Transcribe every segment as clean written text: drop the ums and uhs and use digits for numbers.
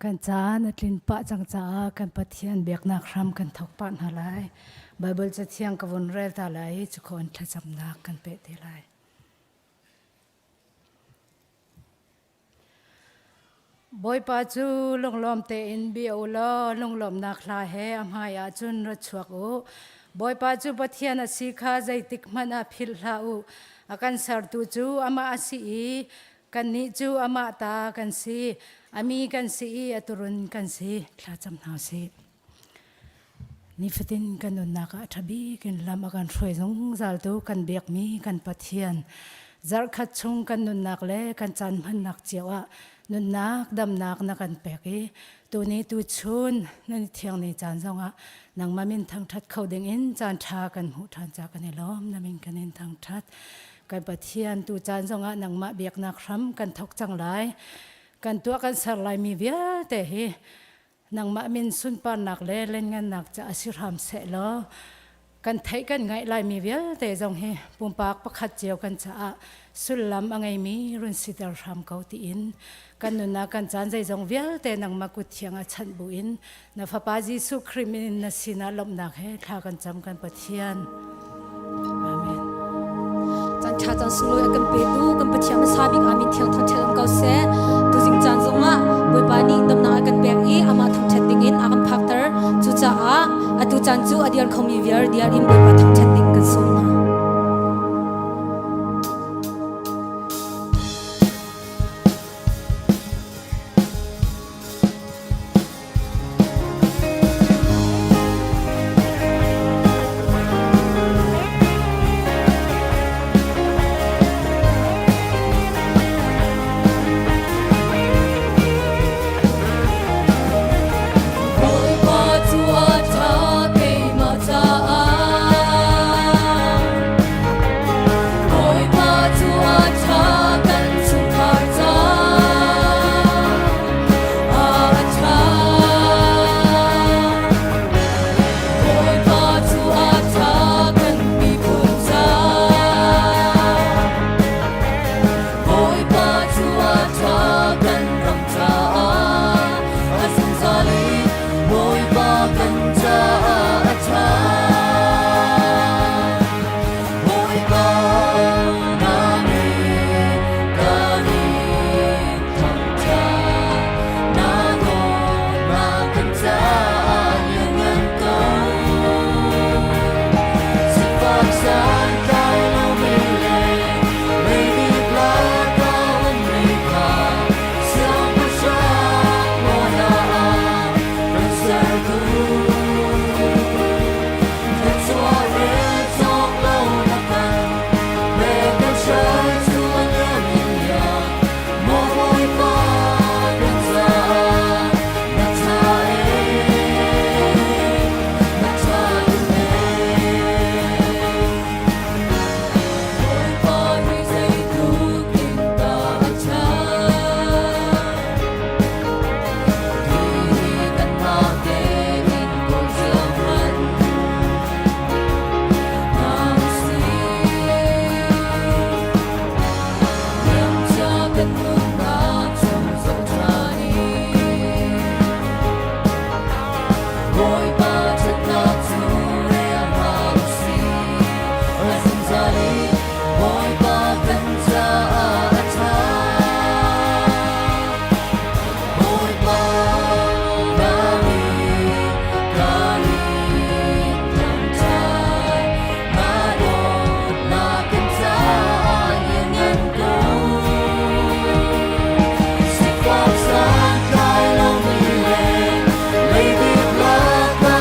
Kan caan a tlin pah cang caah kan Pathian biaknak hram kan thawk pah hna lai. Baibal Cathiang ka vun rel ta lai i cukhon thlacamnak kan peh te lai. Bawipa cu lunglawm tein bia u law lunglawmhnak hla he a hmaiah cun ra chuak u. Bawipa cu Pathian a si kha zeitik hmanh ah philh hlah u. A kan sertu cu amah a si i kannih cu amah ta kan si. A mi kan si i a turun kan si. Thlacam hna u sih. Nifatin kan nunnak ah ṭha bik in lam a kan hruai zungzaltu kan biakmi kan Pathian zarhkhat chung kan nunnak le kan caan hmannak cio ah nunnak damnak na kan pek i tuni tuchun nan thiang ni caan zongah nangmah min thangṭhat kho ding in caan ṭha kan hmuh ṭhan ca kan i lawm na min kan in thangṭhat kan Pathian tu caan zongah nangmah biaknak hram kan thawk cang lai kan tuah kan ser laimi vialte hi Nangmah min sunparnak le lianngannak ca a si hram seh law kan theih kan ngaih laimi vialte zong hi pumpak pakhat cio kan caah sullam a ngeimi run siter hram ko tiin kan nunnak kan caan zeizong vialte nangmah kut thiang a chanh buin na fapa Jesuh Khrih min in na sinah lawmhnak he thla kan cam kan Pathian. Amen. Caan ṭha caan sunglawi a kan petu kan Pathian hmasa bik amin thiang thangṭhat um ko seh. Tuzing caan zongah Bawipa nih damnak a kan pek i amah thangṭhat dingin a kan phakter. Cucaah atu caan cu a diar khomi viar diar in Bawipa thangṭhat ding kan sawm hna. Bawipa cu a ṭha keimah caah Bawipa cu a ṭha kan chungkhar caah a ṭha. Bawipa cu a ṭha kan miphun caah Bawipa cu a ṭha kan ram caah a zungzal in Bawipa kan caah a ṭha. Bawipa na min kan in thangṭhat na dawtnak kan caah lianngan ko. Sifak santlai lomi le leidip lak a ummi kha siangpahrang bawi ah kan sertu. Thluachuah rel cawk lo na kan pek kan hrai cu a liam in liam. Maw Bawipa kan caah na ṭha ee, na ṭha tuk ee. Bawipa hi zeitluk in dah a ṭhat. Hi kanmah tein kawl cio hmanh hna usih. Liamcia kan nunnak chung zoh ṭhan i Bawipa ṭhatnak cu rel hna usih. A zungzal in Bawipa kan caah a ṭha. Bawipa na min kan in thangṭhat na dawtnak kan caah lianngan ko. Sifak santlai lomi le leidip lak a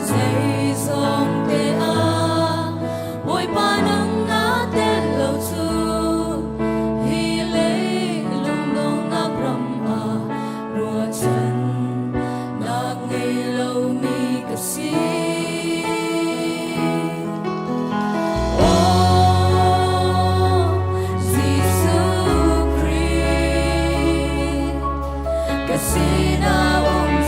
Zeizong te ah Bawipa nang na tel lo cu hi lei lungdongnak ram ah ruahchan nak ngei lomi ka si. Oh, Jesuh Khrih, ka sinah um.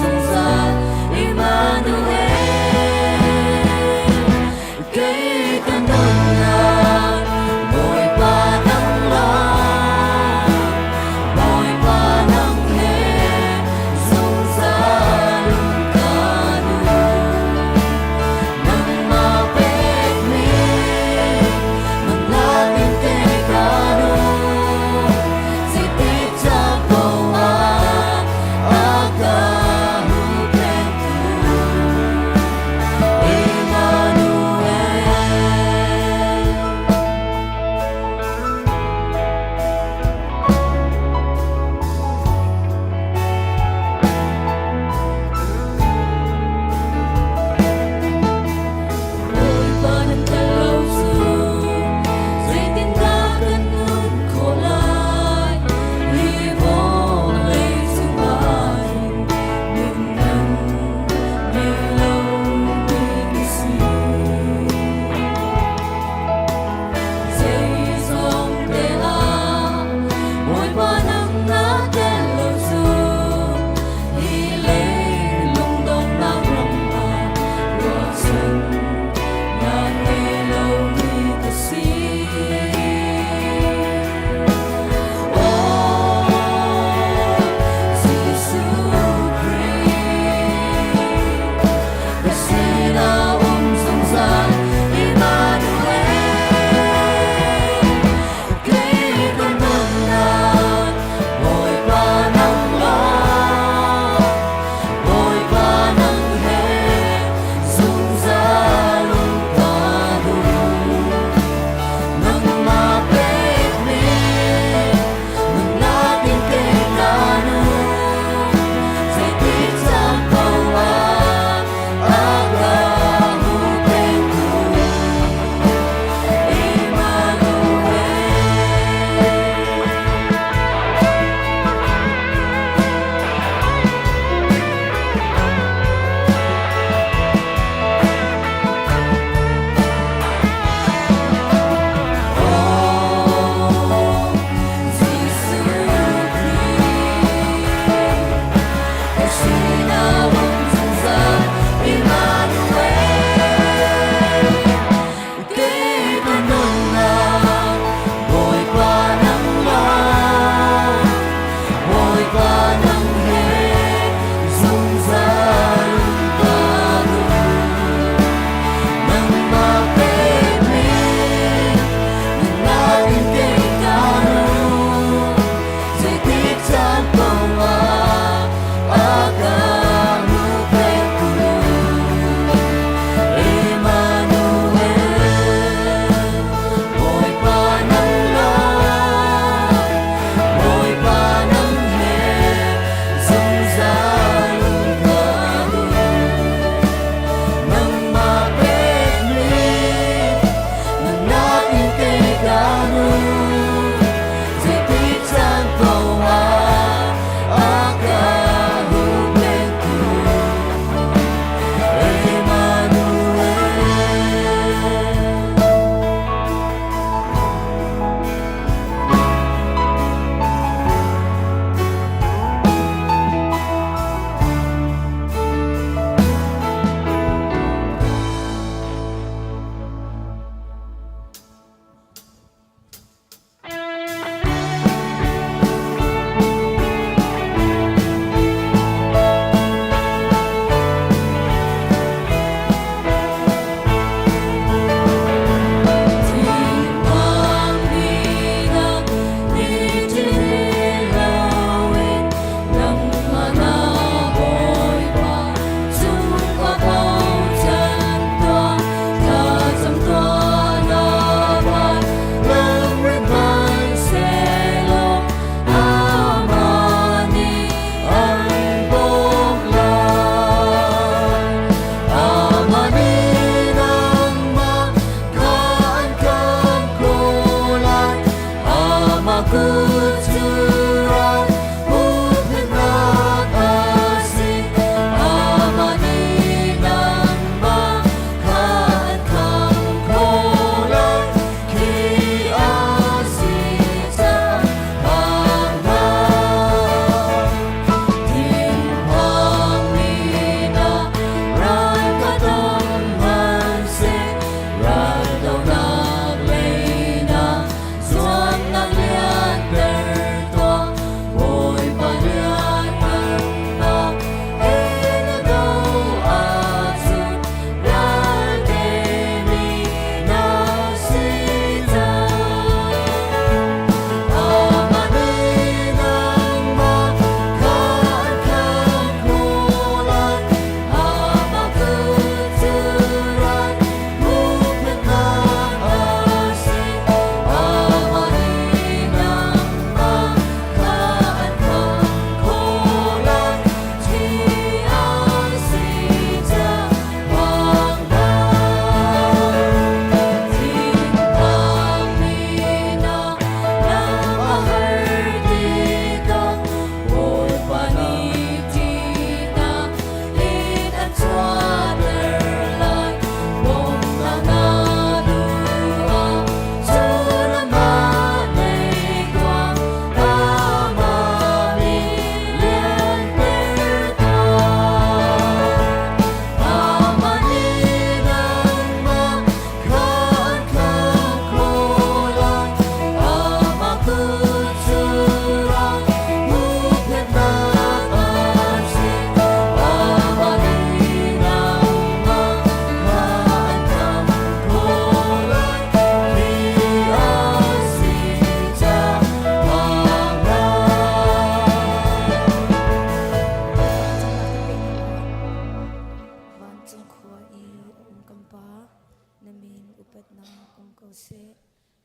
ko seh.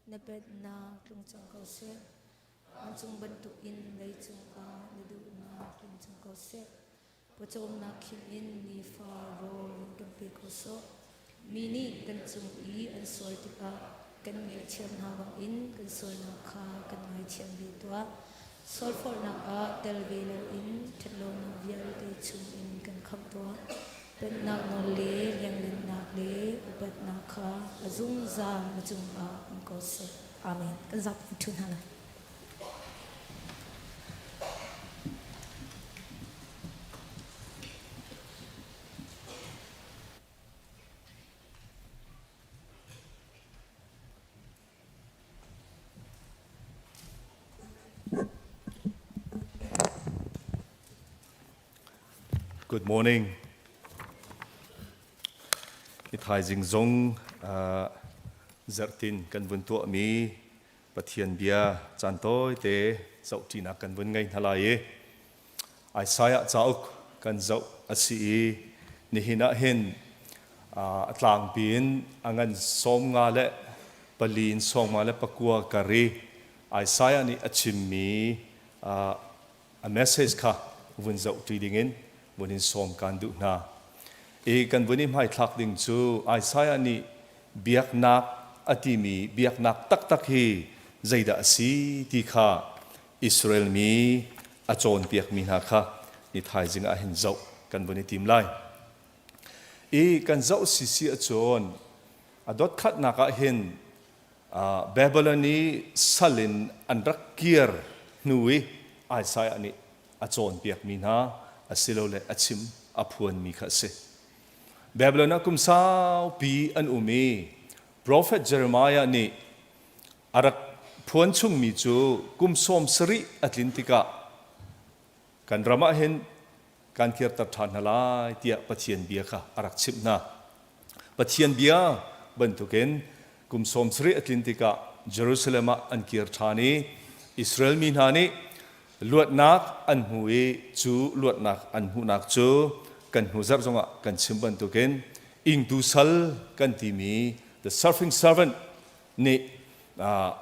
Na pennak tlung cang ko seh. Vancung bantukin leicung ah na duhnak tling cang ko seh. Pawcawmnak khim in nifa rawl in kan pe ko sawh. Mi nih kan cung i an sual tikah kan ngaihthiam hna bangin kan sualnak kha kan ngaithiam ve tuah. Sualforhnak ah tel ve loin ṭhatlonak vialte chungin kan khamh tuah. Pennak nawl le liangngannak le upatnak kha a zungzal na cungah um ko seh. Amen. Kan zapi in ṭhu hna lai. Good morning. Hi thaizing zong zarhtin kan vun tuahmi Pathian bia caan tawite zohṭinak kan vun ngei hna lai i Isaiah cauk kan zoh a si i nihin ah hin a tlangpi in a ngan 54 in 59 kar i Isaiah nih a chimmi a message kha vun zohṭi dingin vun in sawm kaan duh hna. I kan vun i hmaithlak ding cu Isaiah nih biaknak a timi biaknak taktak hi zeidah a si ti kha Israel mi a cawnpiakmi hna kha ni thaizing ah hin zoh kan vun i tim lai. I kan zoh sisi ahcun a dot khatnak ah hin Babylon i sal in an rak kir hnu i Isaiah nih a cawnpiakmi hna asilole a chim a phuanmi kha a si. Babylon ah kum saupi an um i profet Jeremiah nih a rak phuan chungmi cu kum 70 a tlin tikah kan ram ah hin kan kirter ṭhan hna lai tiah Pathian bia kha a rak chimh hna. Pathian bia bantukin kum 70 a tlin tikah Jerusalem ah an kir ṭhan i Israel mi hna nih luatnak an hmu i cu luatnak an hmuhnak cu kan hnu zarh zongah kan chim bantukin ingtu sal kan timi the suffering servant nih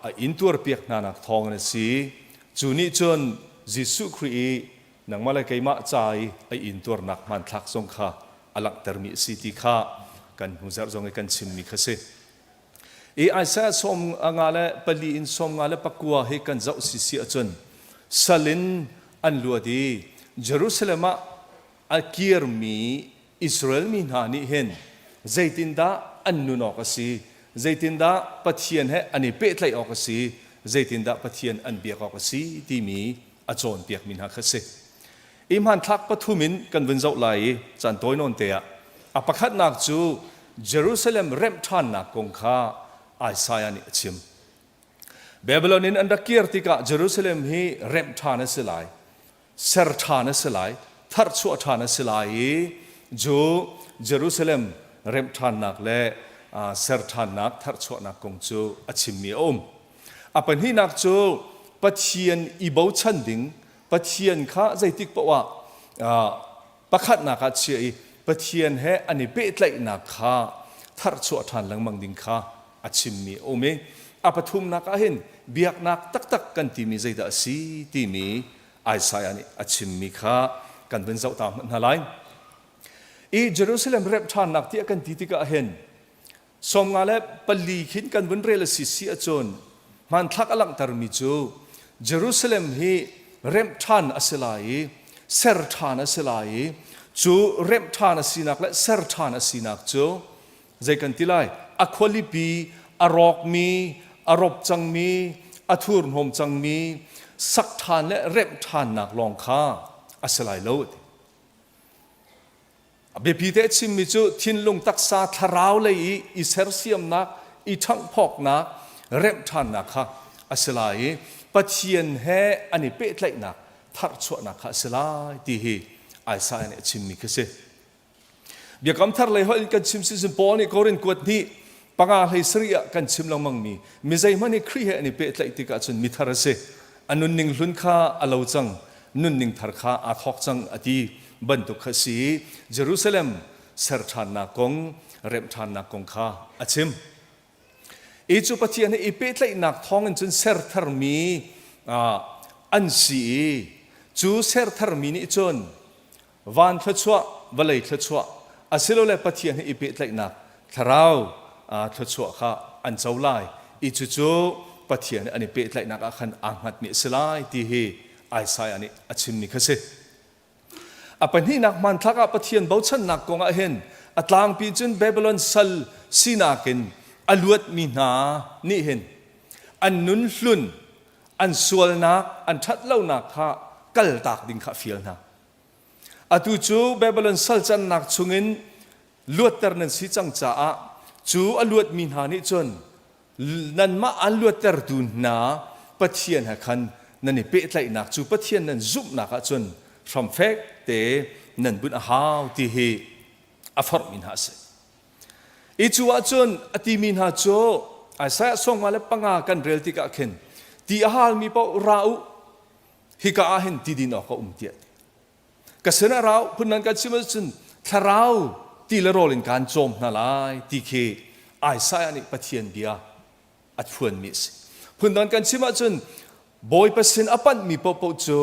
a intuarpiak hnanak thawngin a si. Cu nih cun Jesuh Khrih i nangmah le keimah ca i a intuarnak hmanthlak zong kha a langhtermi a si ti kha kan hnu zarh zong i kan chimmi kha si. I Isaiah 54 in 59 hi kan zoh sisi ahcun sal in an luat i Jerusalem ah a kirmi Israel mi hna nih hin zeitindah an nun awk a si, zeitindah Pathian he an i pehtlaih awk a si, zeitindah Pathian an biak awk a si timi a cawnpiakmi hna kha a si. I hmanthlak pathum in kan vun zoh lai i caan tawi nawn te ah a pakhatnak cu Jerusalem remh ṭhannak kong kha Isaiah nih a chim. Babylon in an rak kir tikah Jerusalem hi remh ṭhan a si lai. Ser ṭhan a si lai, tharchuah ṭhan a si lai i cu Jerusalem remh ṭhannak le ser ṭhannak, tharchuahnak kong cu a chimmi a um. A pahnihnak cu Pathian i bochan ding, Pathian kha zeitik paoh ah pakhatnak ah chia i Pathian he an i pehtlaihnak kha tharchuah ṭhan lengmang ding kha a chimmi a um i a pathumnak ah hin biaknak taktak kan timi zeidah a si timi Isaiah nih a chimmi kha kan vun zoh ta hmanh hna lai. I Jerusalem remh ṭhannak tiah kan ti tikah hin 54 khin kan vun rel a si si ahcun hmanthlak a langhtermi cu Jerusalem hi remh ṭhan a si lai i ser ṭhan a si lai i cu remh ṭhan a sinak le ser ṭhan a sinak cu zei kan ti lai a khualipi a rawkmi a rop cangmi a thurhnawm cangmi sak ṭhan le remh ṭhannak lawng kha a si lai lo ti A biapi te chimmi cu thinlung taksa thlarau lei i i sersiamnak, i ṭhanghphawknak, remh ṭhannak kha a si lai i Pathian he an i pehtlaihnak tharchuahnak kha a si lai ti hi Isaiah nih a chimmi khi a si. Biakam thar lei holh in kan chim si Paul nih Korin kuat hnih panga hlei sarih ah kan chim lengmangmi mi zeihmanh hi Khrih he an i pehtlaih tikah cun mithar a si. A nunning hlun kha a lo cang, nunning thar kha aa thawk cang a ti bantuk kha a si i Jerusalem ser ṭhannak kong, remh ṭhannak kong kha a chim. I cu Pathian he i pehtlaihnak thawngin cun ser tharmi an si i cu ser tharmi nih cun van thluachuah, vawlei thluachuah asilole Pathian he i pehtlaihnak thlarau thluachuah kha an co lai i cucu Pathian he an i pehtlaihnak ah khan aa hngatmi a si lai ti hi Isaiah nih a chimmi kha si. A pahnihnak hmanthlak ah Pathian bochannak kong ah hin a tlangpi cun Babylon sal sinak in a luatmi hna nih hin an nun hlun, an sualnak, an ṭhatlonak kha kaltak ding kha a fial hna. Atu cu Babylon sal cannak chungin luatter nan si cang caah cu a luatmi hna nih cun nanmah an luattertu hna Pathian he khan nan i pehtlaihnak cu Pathian nan zumhnak ahcun hramfek te nan bunh a hau ti hi a forhmi hna a si. I cu ahcun a timi hna cu Isaiah 55 kan rel tikah khin ti a halmi paoh ra u hika ah hin ti din awk a um tiah Ka sinah rau phun nan kan chim ahcun thlarau ti le rawl in kaan cawm hna lai ti khi Isaiah nih Pathian bia a phuanmi a si. Phundang kan chim ahcun Bawipa sin a panhmi paohpaoh cu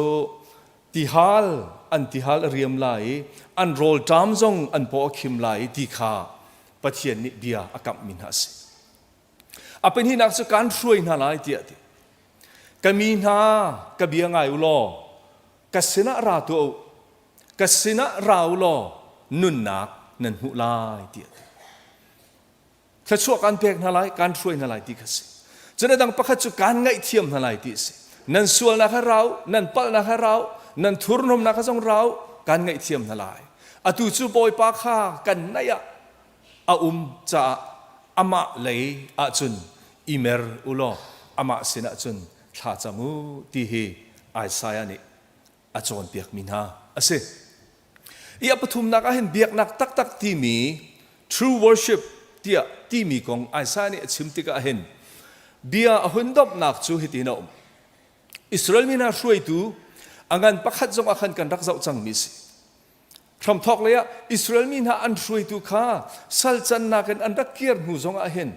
tihal an tihal a riam lai i an rawlṭam zong an paw a khim lai ti kha Pathian nih bia a kamhmi hna a si. A pahnihnak cu kaan hruai hna lai tiah a ti. Ka mi hna ka bia ngai u law ka sinah ra tuah u ka sinah ra u law nunnak nan hmuh lai tiah a ti thluachuah kan pek hna lai kan hruai hna lai ti kha si cun a dang pakhat cu kan ngaihthiam hna lai ti a si nan sualnak kha rau nan palhnak kha rau nan thurhnawmnak kha zong rau kan ngaihthiam hna lai atu cu bawipa kha kan naih ah a um caah amah lei ahcun i mer u law amah sinah cun thla cam u ti hi Isaiah nih a cawnpiakmi hna a si. I a pathumnak ah hin biaknak taktak timi true worship tiah timi kong Isaiah nih a chim tikah hin bia a hun domhnak cu hitin a um. Israel mi hna hruaitu a ngan pakhat zong ah khan kan rak zoh cangmi si. Hramthawk lei ah Israel mi hna an hruaitu kha sal cannak in an rak kir hnu zong ah hin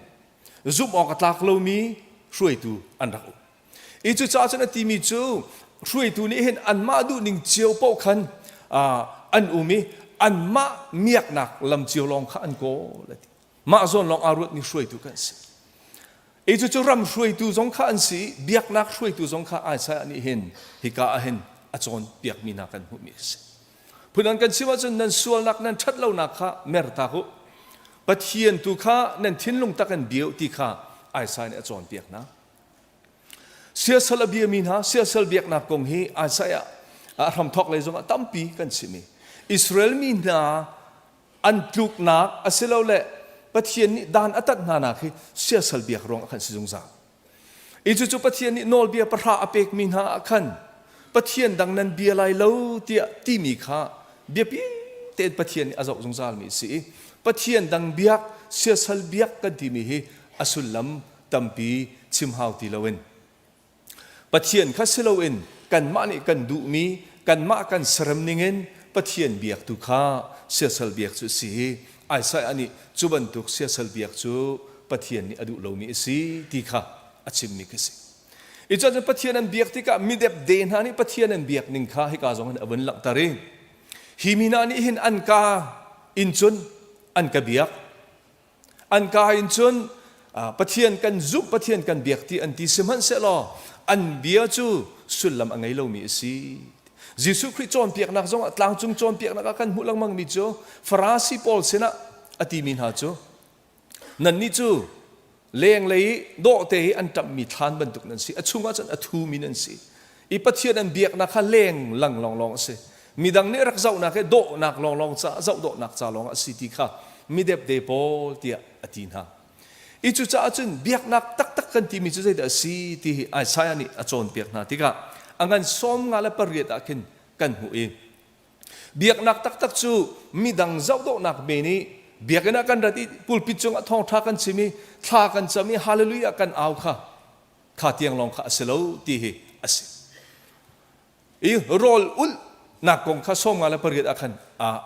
zumh awk a tlak lomi hruaitu an rak um. I cucaah cun a timi cu hruaitu nih hin anmah duhning cio paoh khan an um i anmah miaknak lam cio lawng kha an kawl a ti. Mah zawn lawng aa ruatmi hruaitu kan si. I cucu ram hruaitu zong kha an si, biaknak hruaitu zong kha Isaiah nih hin hika ah hin a cawnpiakmi hna kan hmuhmi a si. Phun an kan chim ahcun nan sualnak nan ṭhatlonak kha mertak u. Pathian tu kha nan thinlung tak in bia u ti kha Isaiah nih a cawnpiak hna. Siasal a biami hna siasal biaknak kong hi Isaiah a hramthawk lei zongah tampi kan chim i Israel mi hna an tluknak asilole Pathian nih dan a tat hna nak hi siasal biak ruangah khan si zungzal. I cucu Pathian nih nawlbia pahra a pekmi hna ah khan Pathian dang nan bia lai lo tiah timi kha biapi tein Pathian nih a zoh zungzalmi a si i Pathian dang biak siasal biak kan timi hi a sullam tampi chim hau ti loin Pathian kha si loin kanmah nih kan duhmi kanmah kan serem ningin Pathian biak tu kha siasal biak cu a si i Isaiah nih cu bantuk siasal biak cu Pathian nih a duh lomi a si ti kha a chimmi khi si. I cun Pathian an biak tikah midepde hna nih Pathian an biak ning kha hika zong hin a vun langhter i hi mi hna nih hin an ka in cun an ka biak An ka in cun Pathian kan zumh, Pathian kan biak ti an ti sihmanhsehlaw an bia cu sullam a ngei lomi a si. Jesuh Khrih cawnpiaknak zongah tlangcung cawnpiaknak ah kan hmuh lengmangmi cu Farasi pawl sinah a timi hna cu nannih cu lenglei i dawhte i an ṭamhmi thlan bantuk nan si a chungah cun a thumi nan si i Pathian an biaknak kha leng lang lawnglawng a si. Midang nih rak zohnak hi dawhnak lawnglawng ca zoh dawhnak ca lawng a si ti kha midepde pawl tiah a ti hna. I cucaah cun biaknak taktak kan timi cu zeidah a si ti hi Isaiah nih a cawnpiak hna tikah a ngan 58 ah khin kan hmuh i biaknak taktak cu midang zohdawhnak men i biakinn ah kan rat i pulpit cungah thawngṭha kan chim i thla kan cam i hallelujah kan au kha kha tiang lawng kha a si lo ti hi a si. I rawl ulhnak kong kha 58 ah khan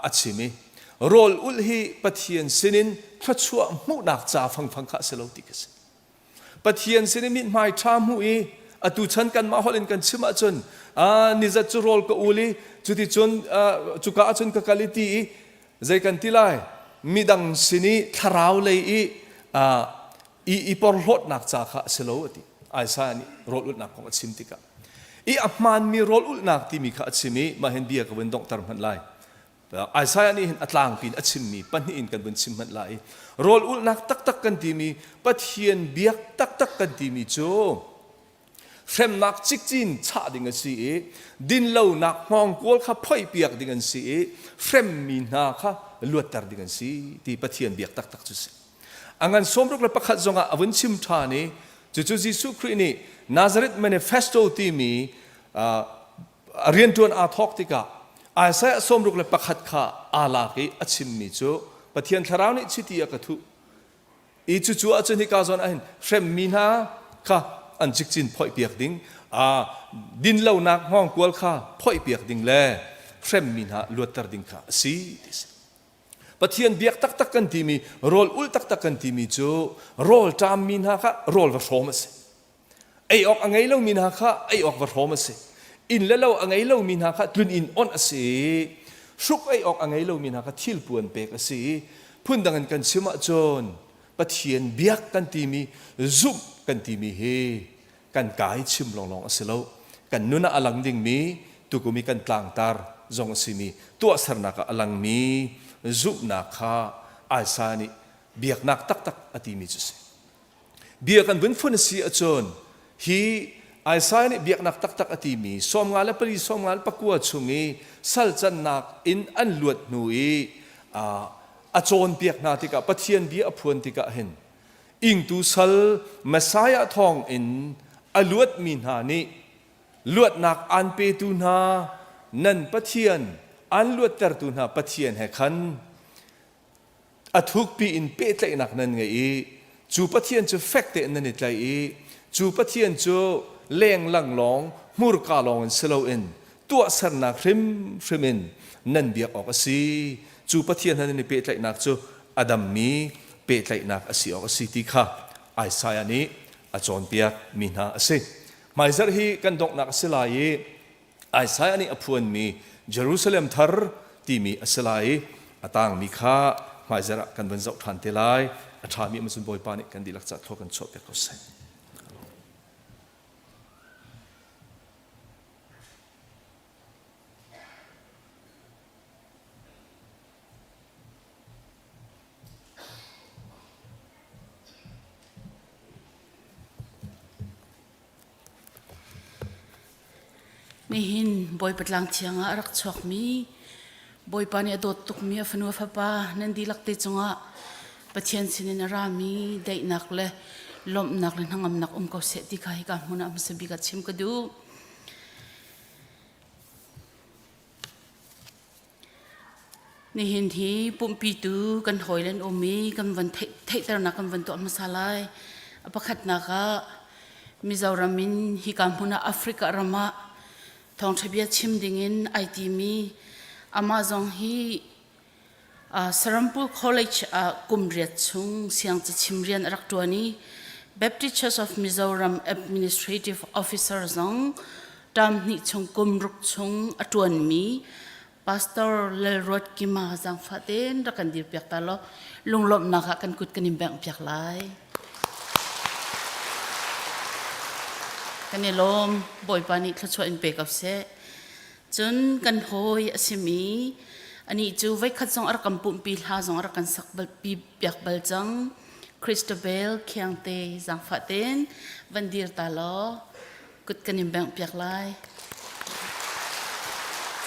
a chim i rawl ulh hi Pathian sinin thluachuah hmuhnak ca fangfang kha a si lo ti ka si. Pathian sin i mithmai ṭha hmuh i atu chan kanmah holh in kan chim ahcun nizat cu rawl ka ul i cuticun cuka ahcun ka kal i ti i zei kan ti lai midang sin i thlarau lei i i i porhlawtnak ca kha a si lo a ti. Isaiah nih rawl ulhnak kong a chim tikah i a hmaanmi rawl ulhnak timi kha a chim i mah hin bia ka vun donghter hmanh lai. Isaiah nih hin a tlangpi in a chimmi pahnih in kan vun chim hmanh lai i rawl ulhnak taktak kan timi Pathian biak taktak kan timi cu hremnak cikcin chah ding a si i dinlonak hngawngkual kha phoihpiak ding an si i hremmi hna kha luatter ding an si ti Pathian biak taktak cu si. A ngan 61 zongah a vun chim ṭhan i cucu Jesuh Khrih nih Nazareth Manifesto timi a rianṭuan aa thawk tikah Isaiah 61 kha aa lak i a chimmi cu Pathian Thlarau nih chiti a ka thuh i cucu ahcun hika zawn ahhin hremmi hna kha an cikcin phoihpiak ding dinlonak hngawngkual kha phoihpiak ding le hremmi hna luatter ding kha a si ti si. Pathian biak taktak kan timi rawl ul taktak kan timi cu rawl ṭammi hna kha rawl va hrawm a si. Ei awk a ngei lomi hna kha ei awk va hrawm a si. Inn le lo a ngei lomi hna kha tlun inn onh a si. Hruk ei awk a ngei lomi hna kha thilpuan pek a si. Phundang in kan chim ahcun Pathian biak kan timi, zumh kan timi hi kan kai chim lawnglawng a si lo. Kan nun ah a lang dingmi, tukum i kan tlangtar zong a simi tuahsernak ah a langmi zumhnak kha Isaiah nih biaknak taktak a timi cu a si. Bia kan vun fun a si ahcun hi Isaiah nih biaknak taktak a timi 54 54 chung i sal cannak in an luat hnu i a cawnpiak hna tikah Pathian bia a phuan tikah hin ingtu sal Messiah thawng in a luatmi hna nih luatnak aan petu hna nan Pathian aan luattertu hna Pathian he khan a thukpi in pehtlaihnak nan ngei i cu Pathian cu fek tein nan i tlaih i cu Pathian cu lenglang lawng hmurka lawng in si loin tuahsernak hrimhrim in nan biak awk a si cu Pathian he nan i pehtlaihnak cu a dammi pehtlaihnak a si awk a si ti kha Isaiah nih a cawnpiak mi hna a si. Hmaizarh hi kan donghnak a si lai i Isaiah nih a phuanmi Jerusalem thar timi a si lai i a tangmi kha hmaizarh ah kan vun zoh ṭhan te lai. A ṭhami um cun Bawipa nih kan dihlak ca thlua kan chuahpiak ko seh. Nihin Bawipa tlang thiang ah a rak chuakmi Bawipa nih a dawt tukmi a fanu a fapa nan dihlak te cungah Pathian sinin a rami daihnak le lawmhnak le hnangamnak um ko seh ti kha hika hmun ah hmasa bik ah chim ka duh. Nihin hi pumhpitu kan hawile an um i kan van theihternak kan van tuah hmasa lai. A pakhatnak ah Mizoram in hika hmun ah Africa ram ah thawngṭha bia chim dingin ai timi amah zong hi Sarampur College ah kum riat chung siang cachim rian a rak ṭuan i Baptist Church of Mizoram Administrative Officer zong term hnih chung kum ruk chung a ṭuanmi Pastor Lalruat Kima zaangfah tein rak kan dirpiak ta law lunglawmhnak ah kan kut kan in bengh piak lai. Kan i lawm Bawipa nih thluachuah in pe ko seh. Cun kan hawi a simi anih cu voikhat zong a rak kan pumhpi hla zong a rak kan sak bal pi piak bal cang. Christabel Khiangte zaangfah tein van dir ta law kut kan in bengh piak lai.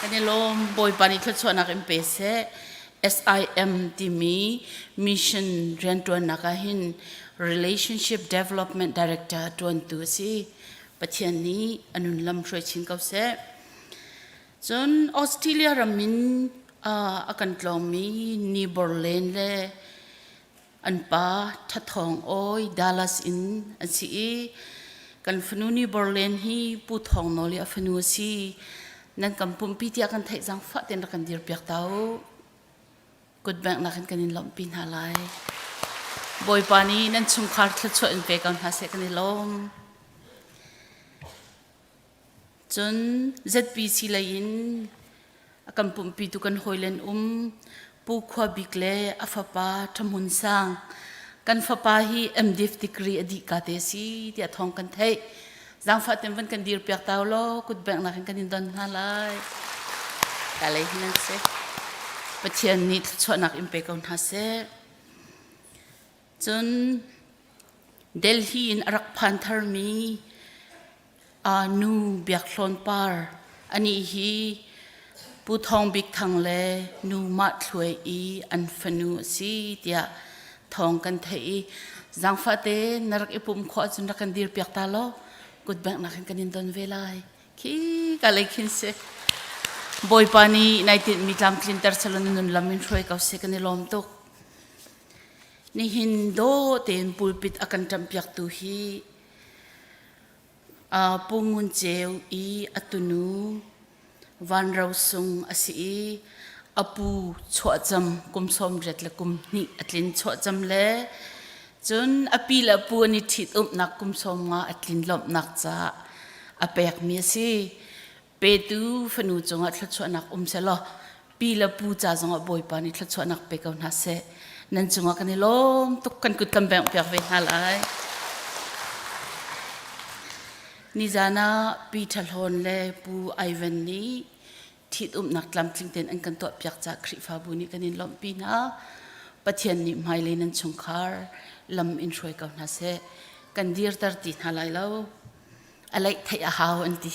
Kan i lawm Bawipa nih thluachuahnak in pe seh. SIM timi mission rianṭuannak ah hin Relationship Development Director ṭuantu a si. Pathian nih a nun lam hruai chin ko seh. Cun Australia ram in a kan tlawngmi Nibor Lane le An pa Thathawng Awi Dallas in an si i kan fanu ni Borlen hi Pu Thawng Nawl i a fanu a si. Nan kan pumpi tiah kan theih zaangfah tein rak kan dirpiak ta u. Kutbengh nak in kan in lawmhpi hna lai. Bawipa nih nan chungkhar thluachuah in pe ko hna seh kan i lawm. Cun ZPC lei in a kan pumhpitu kan hawile an um. Pu Khua Bik le a fapa Ṭha Hmun Sang. Kan fapa hi MDiv degree a dih ka te si tiah thawng kan theih. Zaangfah ten van kan dir piak ta law kut bengh in kan in don hna lai. Ka lei hin an si. Pathian nih thluachuahnak in pe ko hna seh. Cun Delhi in a rak phan tharmi Nu Biak Hlawn Par anih hi Pu Thawng Bik Thang le Nu Mah Thluai i an fanu a si tiah thawng kan theih i zaangfah te na rak i pum khawh ahcun rak kan dir piak ta law kutbengh in kan in don ve lai. Khi ka lei khin si. Bawipa nih nai tinhmi tlamtlinter selaw na nun lam in hruai ko seh kan i lawm tuk. Nihin dawh tein pulpit a kan ṭamhpiaktu hi Pu Ngun Ceu i a tunu Van Ro Sung a si i a pu chuahcam kum 80 le kum hnih a tlin chuahcam le cun a pi le a pu an i ṭhitumnak kum 50 a tlin lawmhnak caah a pekmi a si. Petu fanu cungah thluachuahnak um sehlaw pi le pu ca zongah Bawipa nih thluachuahnak pe ko hna seh. Nan cungah kan i lawm tuk kan kut kan bengh piak ve hna lai. Nizan ah Pi Tha Hlawn le Pu Ivan nih ṭhitumnak tlamtling tein an kan tuahpiak caah Khrihfabu nih kan in lawmhpi hna. Pathian nih hmailei nan chungkhar lam in hruai ko hna seh. Kan dirter ti hna lai lo. A leih theih a hau an ti.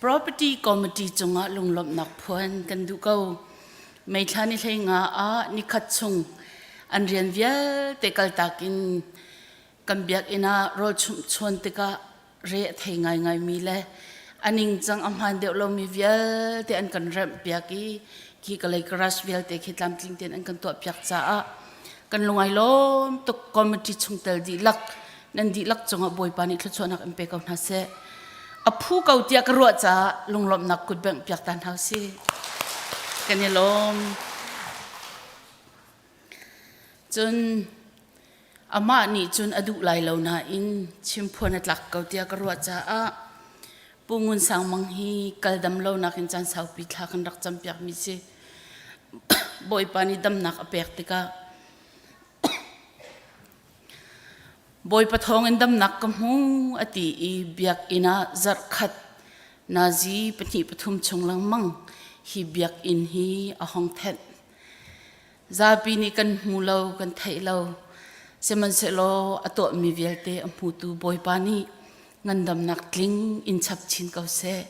Property Committee cungah lunglawmhnak phuan kan duh ko. May thla ni hlei nga ah nikhat chung an rian vialte kaltak in kan biakinn ah rawl chumh chuan tikah re a thei ngaingaimi le a ningcang a hmaan deuh lomi vialte an kan remh piak i khi kalay garage vialte khi tlamtling tein an kan tuah piak caah kan lungai lawm tuk committee chungtel dihlak nan dihlak cungah Bawipa nih thluachuahnak in pe ko hna seh. A phu ko tiah ka ruah caah lunglawmhnak kut bengh piak ta hna usih. Kan i lawm. Cun amah nih cun a duh lai lo nain chimphuan a tlak ko tiah ka ruah caah Pu Ngun Sang Mang hi kal dam lo nakin caan saupi thla kan rak campiakmi si. Bawipa nih damnak a pek tikah Bawipa thawngin damnak ka hmu a ti i biakinn ah zarhkhat nazi pahnih pathum chung lengmang hi biakinn hi a hong thenh. Zapi nih kan hmu lo, kan theih lo. Sihmanhsehlaw a tuahmi vialte a hmutu Bawipa nih ngandamnak tling in chap chin ko seh.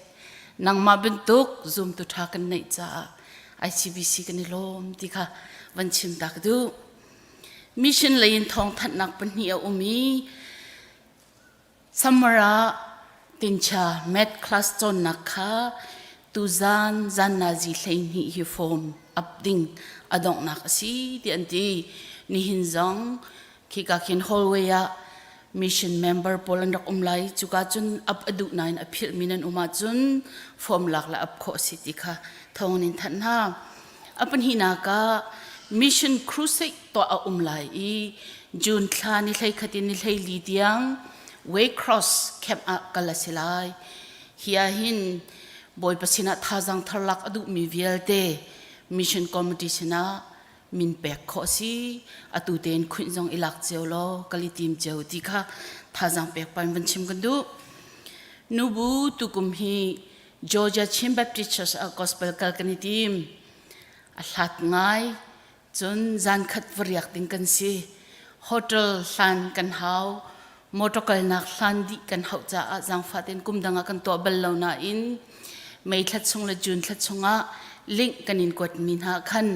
Nangmah bantuk zumtu ṭha kan neih caah ICBC kan i lawm ti kha van chim ta ka duh. Mission lei in thawngthanhnak pahnih a um i summer ah tincha math class cawnnak kha tuzan zan nazi 12 hi form up ding a donghnak a si ti an ti. Nihin zong khika khin hallway ah mission member pawl an rak um lai cuka cun up a duh nain a philhmi nan um ahcun form lak le up khawh a si ti kha thawng in thanh hna. A pahnihnak ah Mission Crusade tuah a um lai i June thla ni 11 in ni 14 tiang Waycross camp ah kal a si lai. Hi ah hin Bawipa sinah thazaang thar lak a duhmi vialte Mission Committee sinah min pek khawh a si. Atu tein khunh zong i lak cio law kal i tim cio ti kha thazaang pek pa in van chim kan duh. Nubu tukum hi Georgia Chin Baptist Church ah gospel kal kan i tim. A hlat ngai. Cun zan khat va riak ding kan si. Hotel hlan kan hau. Motor kalnak hlan dih kan hauh caah zaangfah tein kum dang ah kan tuah bal lo nain May thla chung le June thla chungah link kan in kuatmi hna khan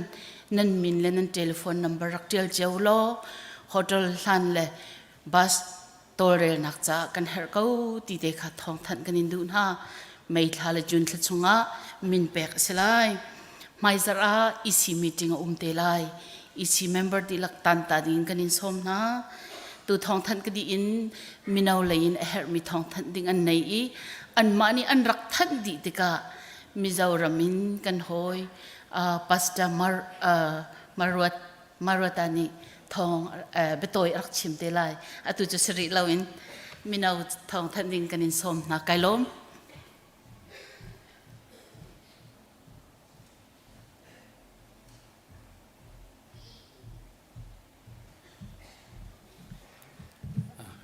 nan min le nan telephone number rak ṭial cio law hotel hlan le bus tawlrelnak caah kan herh ko ti te kha thawngthanh kan in duh hna. May thla le June thla chungah min pek a si lai. Hmaizarh ah EC meeting a um te lai. EC member dihlak tanta ding kan in sawm hna. Tu thawngthanh ka dih in mino lei in a herhmi thawngthanh ding an nei i anmah nih an rak thanh dih tikah Mizoram in kan hawi uh, Pastor Mar, uh, Maruat Maruata nih thawng biatawi a rak chim te lai. Atu cu si rih loin mino thawng thanh ding kan in sawm hna. Kai lawm.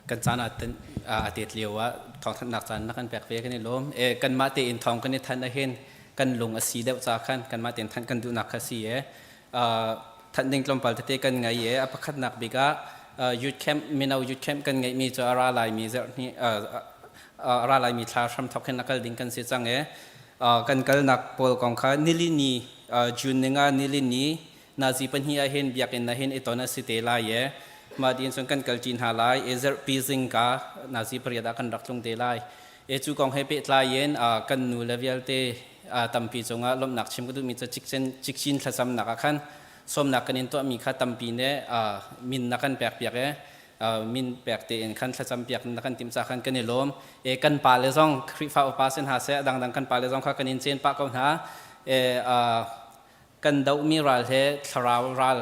Kan caan a tet lio ah thawngthanhnak caan na kan pek ve kan i lawm. E kanmah tein thawng kan i thanh ahhin kan lung a si deuh ca khan kanmah tein thanh kan duhnak kha si e. Thanh ding tlawmpal tete kan ngei e. A pakhatnak bik ah youth camp mino youth camp kan ngeihmi cu a ra laimi zarhhnih a ra laimi thla hramthok hin a kal ding kan si cang e. Kan kalnak pawl kong kha nilini June ninga nilini Nazi pahnih ah hin biakinn ah hin i ton a si te lai e. Mah tiin cun kan kalṭi hna lai. E zarhpi zingka nazi pariat ah kan rak tlung te lai. E cu kong he pehtlai in kan nu le vialte tampi cungah lawmhnak chim ka duhmi cu cikcin cikcin thlacamnak ah khan sawmnak kan in tuahmi kha tampi nih min na kan pek piak e min pek tein khan thlacam piak na kan timh ca khan kan i lawm. E kan pa le zong Khrihfa upa sin hna seh dangdang kan pa le zong kha kan in cen pah ko hna. E kan dohmi ral he thlarau ral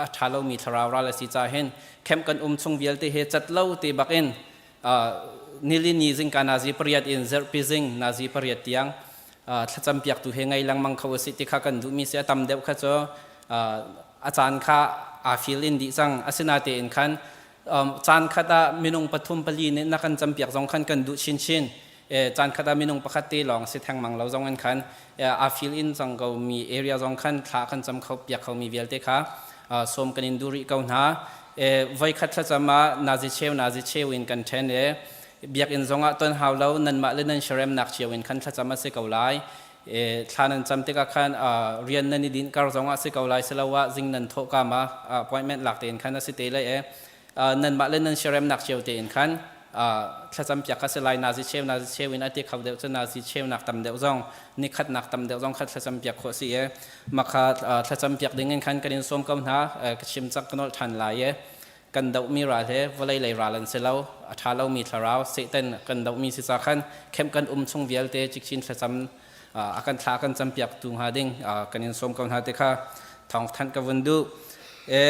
a ṭha lomi thlarau ral a si ca hin camp kan um chung vialte he cat lo te bak in nilini zingka nazi pariat in zerhpi zing nazi pariat tiang thlacam piaktu he ngei lengmang kho a si ti kha kan duhmi si a tam deuh kha cu a caan kha aa feel in dih cang asinatein khan caan khat ah minung pathum pali nih na kan campiak zong khan kan duh chinchin caan khat ah minung pakhat te lawng si thengmang lo zong in khan a feel in cang ko mi area zong khan thla kan cam kho piak kho mi vialte kha sawm kan in duh rih ko hna. Voi khat thlacam ah nazi cheu nazi cheu in kan then e biakinn zong ah ton hau lo nanmah le nan sharemnak cio in khan thlacam a si ko lai. Thla nan cam tikah khan rian nan i din kar zong ah si ko lai siloah zing nan thawh ka ma appointment lak tein khan a si te lai e nanmah le nan siaremnak cio tein khan thlacam piak kha si lai. Nazi cheu nazi cheu in a ti kho deuh cu nazi cheunak tam deuh zong nikhatnak tam deuh zong kha thlacam piak khawh si e makha thlacam piak ding in khan kan in sawm ko hna. Ka chim cak ka nolh ṭhan lai e kan dohmi ral he vawlei lei ral an si lo, a ṭha lomi thlarau Satan kan dohmi si ca khan khem kan um chung vialte cikchin thlacam a kan thla kan campiak tu hnga ding kan in sawm ko hna te kha thawng thanh ka vun duh. E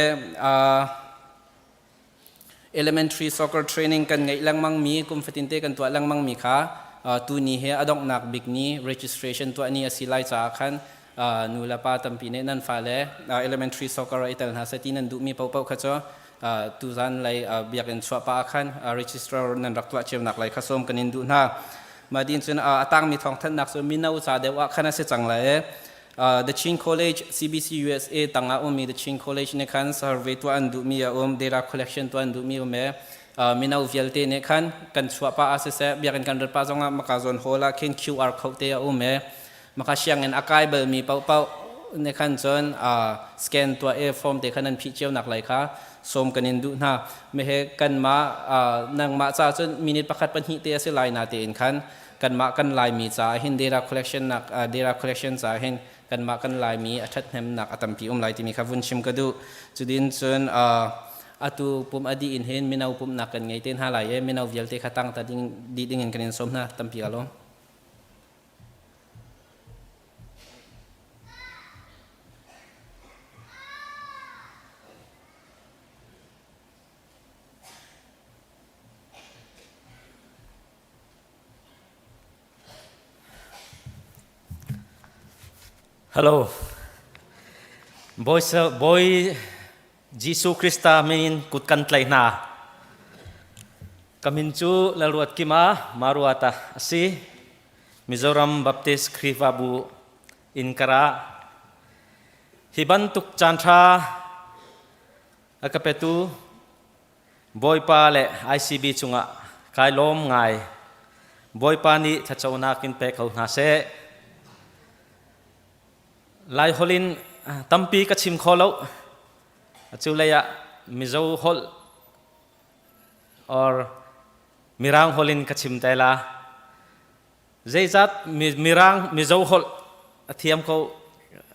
elementary soccer training kan ngeih lengmang mi kum fatin te kan tuah lengmang mi kha tu ni he a donghnak bik ni registration tuah ni a si lai caah khan nu le pa tampi nih nan fale elementary soccer i tel hna seh ti nan duhmi paohpaoh kha cu tuzan lei biakinn chuah pa ah khan register nan rak tuah cionak lai kha sawm kan in duh hna. Mah din cun a tangmi thawngthanhnak cu mino ca deuh ah khan a si cang lai. The Chin College CBC USA tangah ummi The Chin College nih khan survey tuah an duhmi a um, data collection tuah an duhmi um e mino vialte nih khan kan chuah pa ah siseh biakinn kan rat pa zongah maka zawn hall ah khin QR code te a um e maka sianginn a kai balmi paohpaoh nih khan cun scan tuah i form te khan an phih cio nak lai kha sawm kan in duh hna. Mehe kanmah nangmah ca cun minute pakhat pahnih te a si lai na tein khan kanmah kan Laimi caah hin data collection nak data collection caah hin kanmah kan Laimi a ṭhathnemnak a tampi um lai timi kha vun chim ka duh. Cudin cun atu pum a dih in hin mino pumhnak kan ngei te hna lai i mino vialte kha tang ta ding dih ding in kan in sawm hna. Tampi ka lawm. Hello. Bawi Jesuh Krista min kut kan tlaih hna. Ka min cu Lalruatkima Maruata a si. Mizoram Baptist Khrihfabu in ka ra. Hi bantuk caan ṭha a ka petu Bawipa le ICB cungah kai lawm ngai. Bawipa nih thlaconak in pe ko hna seh. Lai holh in tampi ka chim kho lo. Cu lei ah Mizo holh or Mirang holh in ka chim te la. Zeizat Mirang Mizo holh a thiam ko.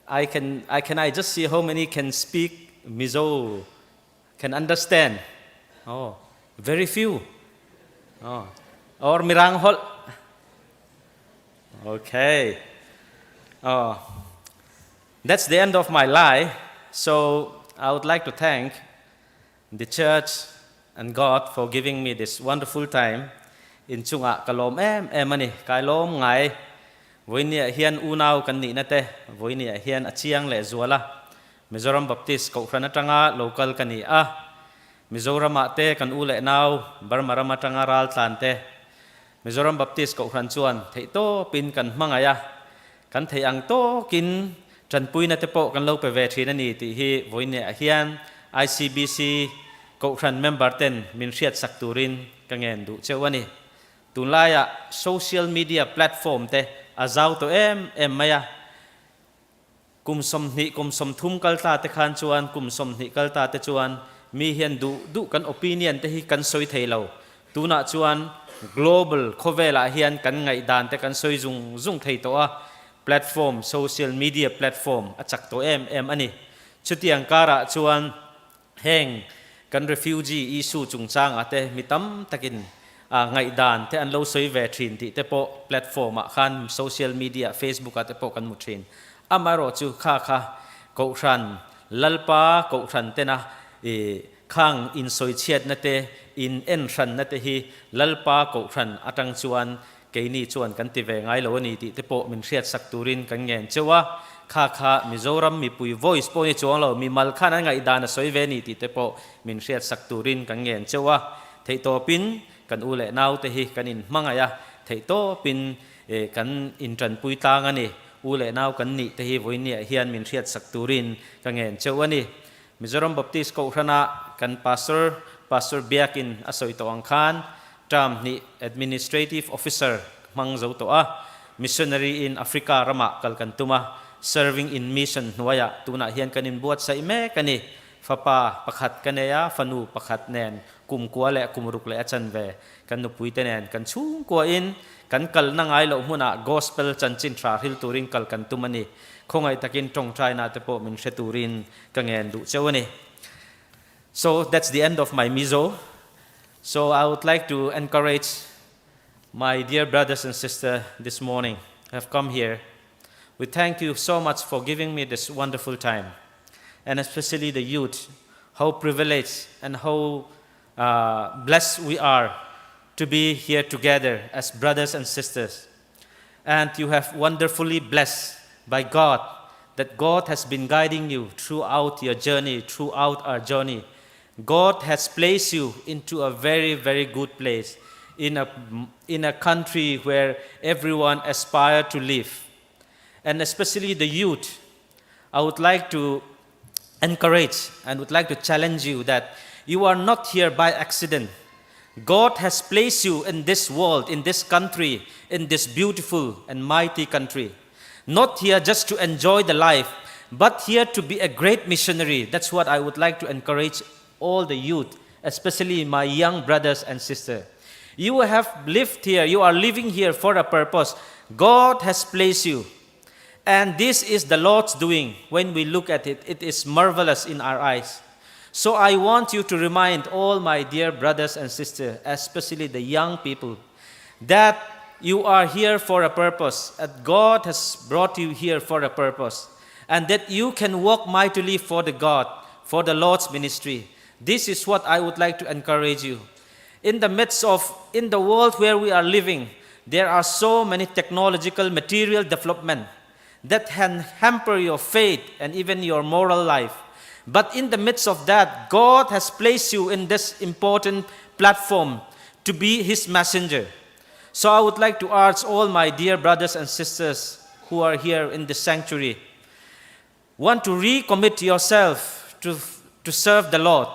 I just see how many can speak Mizo, can understand. Oh, very few. Oh. Or Mirang holh. Okay. Oh. That's the end of my lie. So I would like to thank the church and God for giving me this wonderful time. In chungah ka lawm em em ani. Kai lawm ngai. Voini ah hian unau kan nih na te voini ah hian a chiang leh zual a. Mizoram Baptist Kohhran atanga local ka ni a. Mizoram ah te kan u leh nau Burma ram atanga ral tlan te Mizoram Baptist Kohhran chuan theihtawpin kan hmangaih a, kan theih ang tawkin tanpuina te pawh kan lo pe ve thin a ni tih hi vawiinah hian ICBC Kohhran member ten min hriatsak turin ka ngen duh cheu a ni. Tunlaiah social media platform te a zau tawh em em mai a, Kum 20, kum 30 kal ta te khan chuan, kum 20 kal ta te chuan mi hian duh duh kan opinion te hi kan sawi thei lo. Tunah chuan global khawvelah hian kan ngaihdan te kan sawi zung zung thei tawh a, platform, social media platform a chak tawh em em a ni. Chutiang karah chuan Heng kan refugee issue chungchangah te mi tam takin ngaihdan te an lo sawi ve thin tih te pawh platform ah khan social media Facebook ah te pawh kan hmu thin. Amaherawh chu kha kha Kohhran Lalpa Kohhran tena i khang insawichhiatna te in enhranna te hi Lalpa Kohhran atang chuan Keini chuan kan ti ve ngai lo a ni tih te pawh min hriatsak turin kan ngen cheu a, kha kha Mizoram mipui voice pawh ni chuang lo, mimal khan an ngaihdan a sawi ve a ni tih te pawh min hriatsak turin kan ngen cheu a. Theihtawpin kan u leh naute hi kan inhmangaih a, theihtawpin kan intanpui tlang a ni. U leh nau kan nih te hi vawinia hian min hriatsak turin ka ngen cheu a ni. Mizoram Baptist Kohhrana kan Pastor, Pastor Biakin a sawi tawh ang khan term hnih Administrative Officer hmang zo tawh a, Missionary in Africa ramah kal kan tum a, Serving in Mission hnuaiah tunah hian kan inbuatsaih mek a ni. Fapa pakhat ka nei a, fanu pakhat nen kum kua leh kum ruk leh a chanve kan nupuite nen kan chhungkuain kan kalna ngai loh hmunah Gospel chanchin tha hril turin kal kan tum a ni. Khawngaih takin tawngtaina te pawh min hre turin ka ngen duh cheu a ni. So that's the end of my Mizo. So I would like to encourage my dear brothers and sisters this morning have come here. We thank you so much for giving me this wonderful time, and especially the youth, how privileged and how blessed we are to be here together as brothers and sisters. And you have wonderfully blessed by God that God has been guiding you throughout your journey, throughout our journey. God has placed you into a very, very good place in a, in a country where everyone aspire to live. And especially the youth, I would like to encourage and would like to challenge you that you are not here by accident. God has placed you in this world, in this country, in this beautiful and mighty country. Not here just to enjoy the life, but here to be a great missionary. That's what I would like to encourage all the youth, especially my young brothers and sisters. You have lived here, you are living here for a purpose. God has placed you. And this is the Lord's doing. When we look at it, it is marvelous in our eyes. So I want you to remind all my dear brothers and sisters, especially the young people, that you are here for a purpose, that God has brought you here for a purpose, and that you can work mightily for the God, for the Lord's ministry. This is what I would like to encourage you. In the midst of, in the world where we are living, there are so many technological material development that can hamper your faith and even your moral life. But in the midst of that, God has placed you in this important platform to be His messenger. So I would like to urge all my dear brothers and sisters who are here in the sanctuary, want to recommit yourself to, to serve the Lord,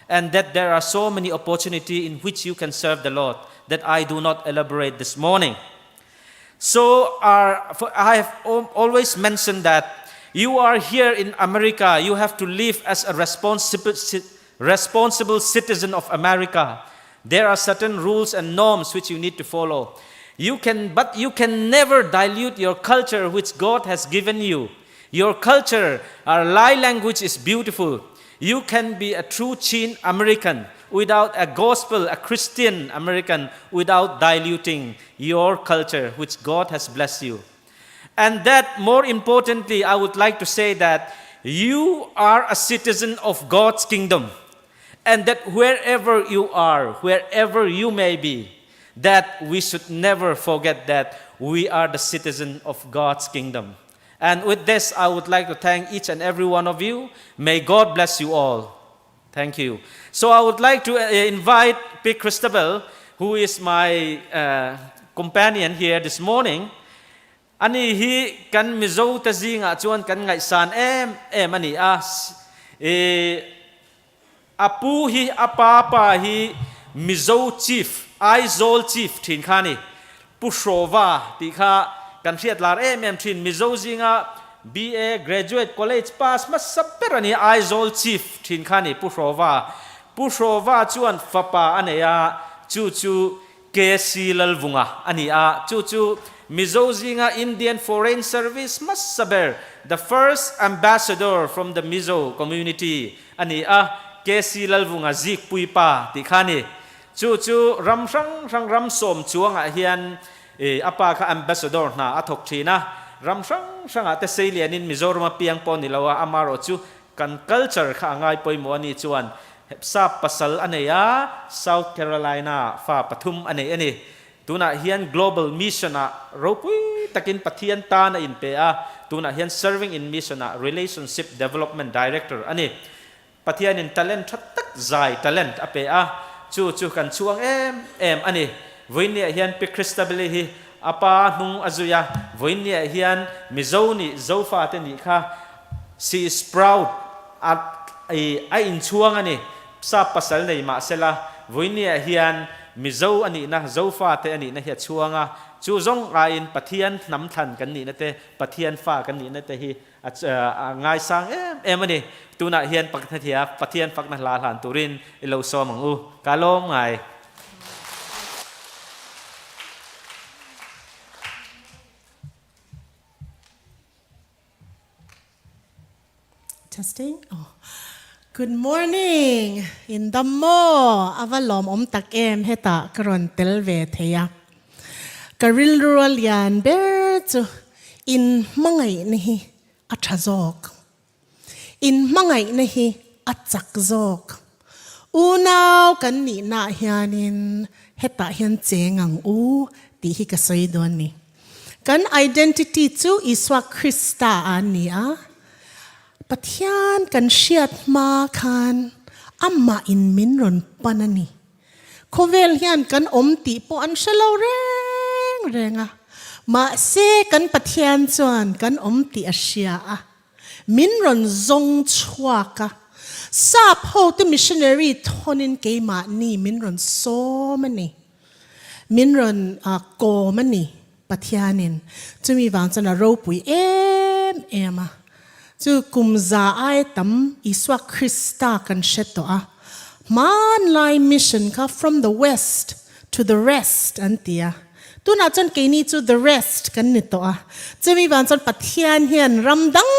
and that there are so many opportunities in which you can serve the Lord that I do not elaborate this morning. So our, I have always mentioned that you are here in America, you have to live as a responsible, responsible citizen of America. There are certain rules and norms which you need to follow. You can, but you can never dilute your culture which God has given you. Your culture, our Lai language is beautiful. You can be a true Chin American without a gospel, a Christian American, without diluting your culture, which God has blessed you. And that, more importantly, I would like to say that you are a citizen of God's kingdom and that wherever you are, wherever you may be, that we should never forget that we are the citizen of God's kingdom. And with this, I would like to thank each and every one of you. May God bless you all. Thank you. So I would like to invite Pi Christabel, who is my companion here this morning. Ani hi kan Mizo te zingah chuan kan ngaihsan em em ani a. E, a pu hi a pa pa hi Mizo chief Aizawl chief thin kha ni Pu Hrawva tih kha kan hriat lar em em thin Mizo zinga BA graduate college pass hmasa ber ani Aizawl chief thin kha ni Pu Hrawva Pu Hrawva chuan fapa a nei a chu chu KC Lalvunga a ni a, chu chu Mizo zinga Indian Foreign Service hmasa ber, the first ambassador from the Mizo community a ni a, KC Lalvunga zikpui pa tih kha a ni. Chu chu ram hrang hrang ram sawm chuangah hian a pa kha ambassador hna a thawk thin a, ram hrang hrangah te seilianin Mizoram a piang pawh ni lo a, amarawh chu Kan culture kha a ngai pawimawh a nih chuan sap pasal a nei a, South Carolina fa pathum a nei a ni. Tunah hian Global Mission ah ropui takin Pathian tan a inpe a, tunah hian Serving in Mission ah Relationship Development Director a ni. Pathianin talent tha tak zai talent a pe a, chu chu kan chhuang em em a ni. Vawiinniah hian Pi Christabeli hi a pa hnung a zui a, vawiinniah hian Mizo nih Zofate nih kha She is proud a i a inchhuang a ni. Sap pasal nei mah sela, Vawinia hian Mizo a nihna, Zofate a nihna hi a chhuang a. Chu zawng aiin Pathian hnam thlan kan nihna te, Pathian fa kan nihna te hi a a ngaisang em em a ni. Tunah hian Pakhathiah Pathian fakna hla hlan turin i lo sawm ang u. Ka lawm ngai. Testing. Oh. Good morning. In dam maw? Ava lawm awm tak em hetah ka rawn tel ve thei a. Ka rilru a lian ber chu in hmangaihna hi a tha zawk. In hmangaihna hi a chak zawk. Unau kan nihnaah hianin hetah hian cheng ang u tih hi ka sawi dawn ni. Kan identity chu Isua Krista a ni a, Pathian kan hriat hma khan amah in min rawn pan a ni. Khawvel hian kan awm tih pawh an hre lo reng reng a, mahse kan Pathian chuan kan awm tih a hria a. Min rawn zawng chhuak a, Sap hote missionary thawnin keimahni min rawn sawm a ni. Min rawn kawm a ni Pathianin. Chumi vang chuan a ropui em em a. Chu kum za ai tam Isua Krista kan hre tawh a. Hmanlai mission kha from the west to the rest an ti a. Tunah chuan keini chu the rest kan ni tawh a, chumi vang chuan Pathian hian ram dang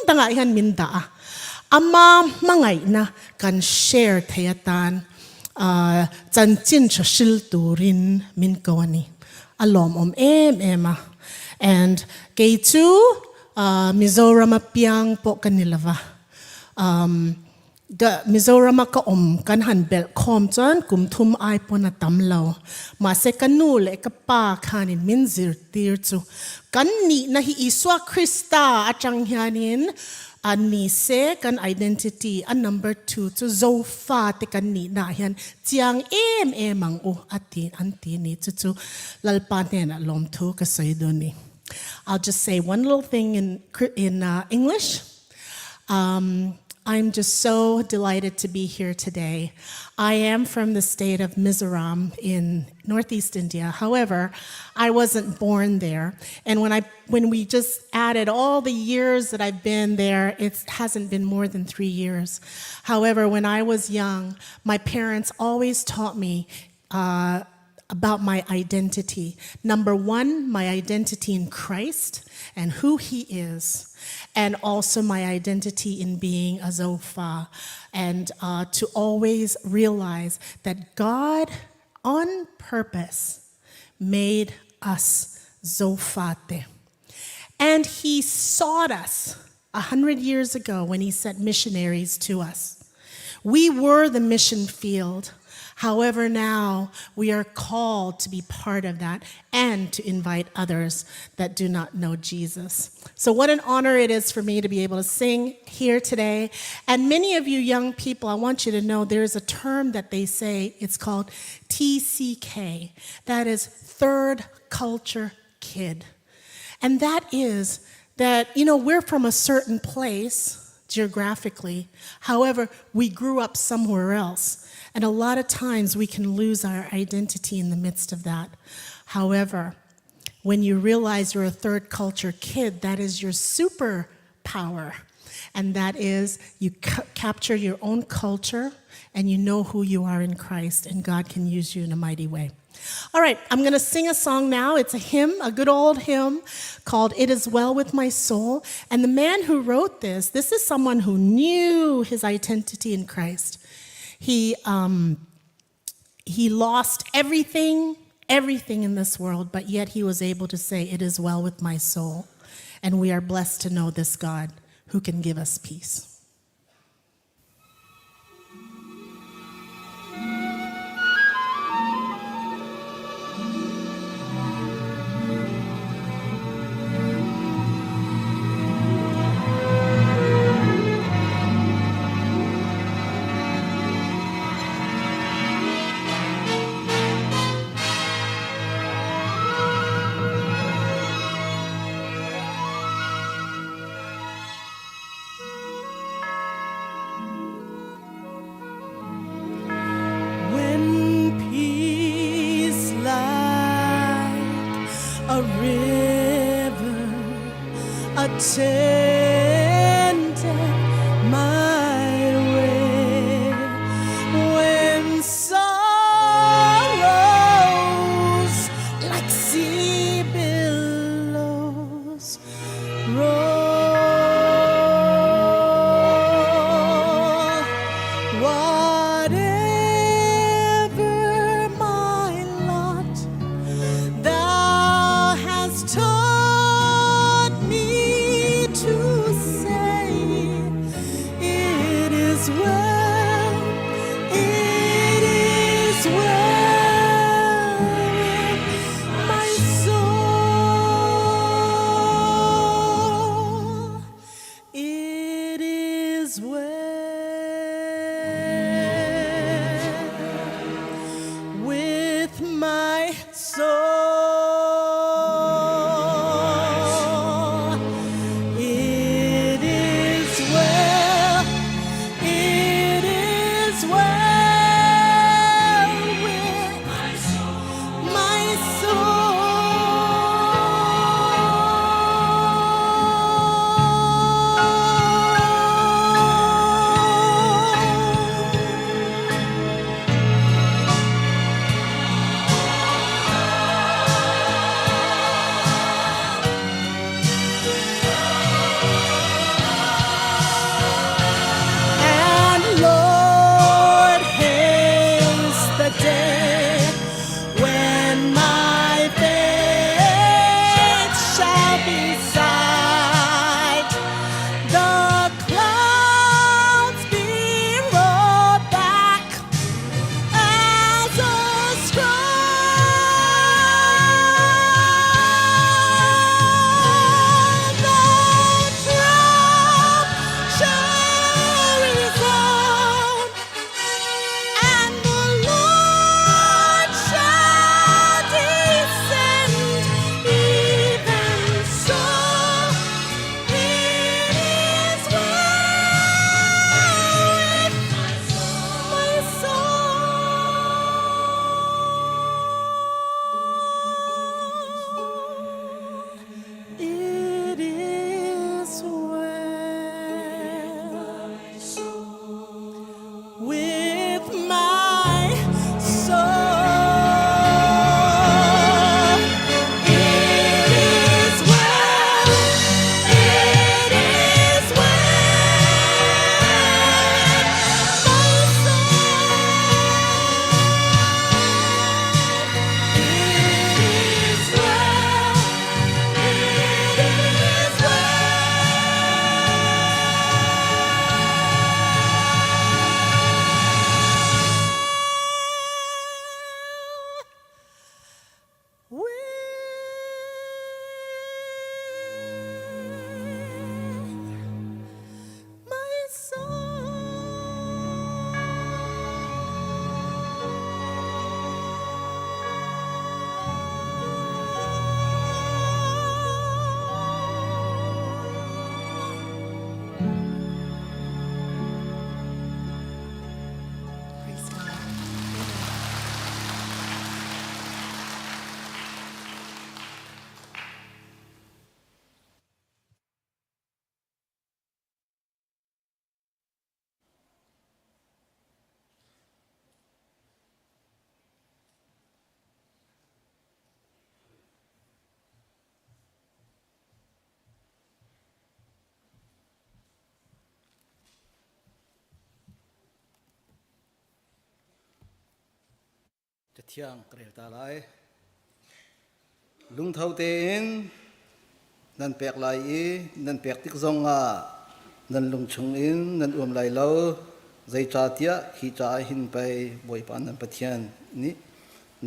dangah hian min dah a, ama hmangaihna kan share thei atan chanchin tha hril turin min ko a ni. A lawmawm em em a. And kei chu Mizorama piang pawh ka ni lova. Mizorama ka awm kan han belh khawm chuan kum thum ai pawn a tam lo. Mahse ka nu leh ka pa khanin min zirtir chu kan nihna hi Isua Krista atang hianin a ni se kan identity a number 2 chu Zofa te kan nihna ah hian chiang em em ang u a ti an ti ni chu chu Lalpa hnenah lawmthu ka sawi dawn ni. I'll just say one little thing in in English. I'm just so delighted to be here today. I am from the state of Mizoram in northeast India. However, I wasn't born there. And when, I, when we just added all the years that I've been there, it hasn't been more than 3 years. However, when I was young, my parents always taught me about my identity. Number one, my identity in Christ and who he is, and also my identity in being a Zofa, and to always realize that God, on purpose, made us Zofate. And he sought us. 100 years ago when he sent missionaries to us. We were the mission field. However, now we are called to be part of that and to invite others that do not know Jesus. So, what an honor it is for me to be able to sing here today. And many of you young people, I want you to know there's a term that they say, it's called TCK. That is third culture kid. And that is that, you know, we're from a certain place geographically. However, we grew up somewhere else. And a lot of times we can lose our identity in the midst of that. However, when you realize you're a third culture kid, that is your superpower. And that is you ca- capture your own culture and you know who you are in Christ, and God can use you in a mighty way. All right, I'm going to sing a song now. It's a hymn, a good old hymn called It Is Well With My Soul. And the man who wrote this, this is someone who knew his identity in Christ. He, um, he lost everything, everything in this world, but yet he was able to say, It is well with my soul. And we are blessed to know this God who can give us peace. When peace like a river attended my way, when sorrows like sea billows roll, whatever my lot, thou hast taught me to say, It is well, it is well with my soul. It is well with my soul. It is well, it is well with my soul. My soul. Cathiang ka rel ta lai. Lungtho tein nan pek lai i nan pek tik zongah nan lung chungin nan uam lai lo, zeicahtiah hi caah hin pei Bawipa nan Pathian nih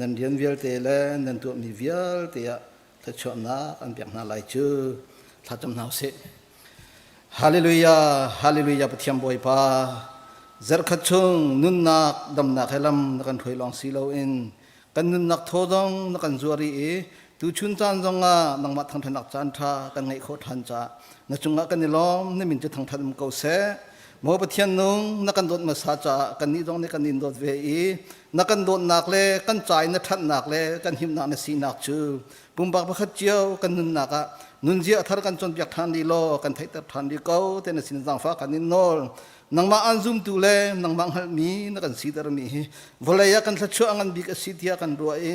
nan rian vialte le nan tuahmi vialte ah thluachuahnak an pek hna lai cu. Thlacam hna usih. Hallelujah, Hallelujah Pathian Bawipa, zarhkhat chung nunnak damnak he lam na kan hruai lawng si loin kan nunnak thaw zong na kan zuar i tuchun caan zongah nangmah thangṭhatnak caan ṭha kan ngeih khawh ṭhan caah na cungah kan i lawm, na min cu thangṭhat um ko seh. Maw Pathian nung, na kan dawt hmasa caah kannih zong nih kan in dawt ve i na kan dawtnak le kan ca i na ṭhatnak le kan himnak na sinak cu pumpak pakhat cio kan nunnak ah nunzia thar kan cawnpiak ṭhan rih law kan theihter ṭhan rih ko te na sin zaangfah kan in nawl. Nangmah aan zumtu le nangmah hngalhmi na kan sitermi hi vawlei ah kan thluachuah a ngan bik a si tiah kan ruah i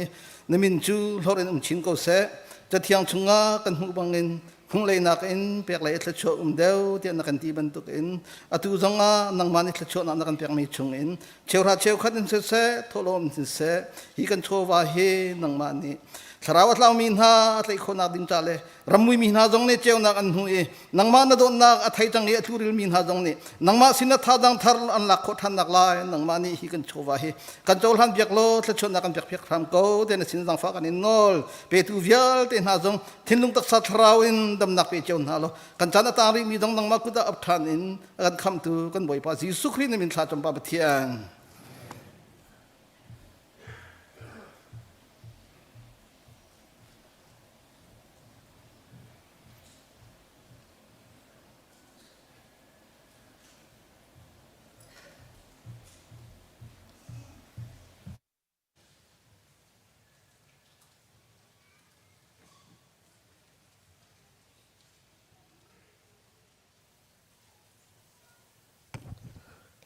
na min cu hlorh in um chin ko seh. Cathiang chungah kan hmuh bangin phungleinak in peklei a thluachuah um deuh tiah na kan ti bantukin atu zongah nangmah nih thluachuahnak na kan pekmi chungin cheuhra cheukhat in siseh thawhlawm in siseh hi kan chawva hi nangmah nih thlarau a tlaumi hna a tlaih khawhnak ding ca le rammuimi hna zong nih ceunak an hmu i nangmah na dawtnak a thei cang i a tlurilmi hna zong nih nangmah sin a thazang thar an lak khawh ṭhannak lai nangmah nih hi kan chawva hi kan cohlan piak law thluachuahnak kan pek piak hram ko te na sin zaangfah kan in nawl. Petu vialte hna zong thinlung taksa thlarau in damnak pe cio hna law kan caan a tang rihmi zong nangmah kut ah ap ṭhan in a kan khamhtu kan Bawipa Jesuh Khrih na min thla cam Pa Pathian.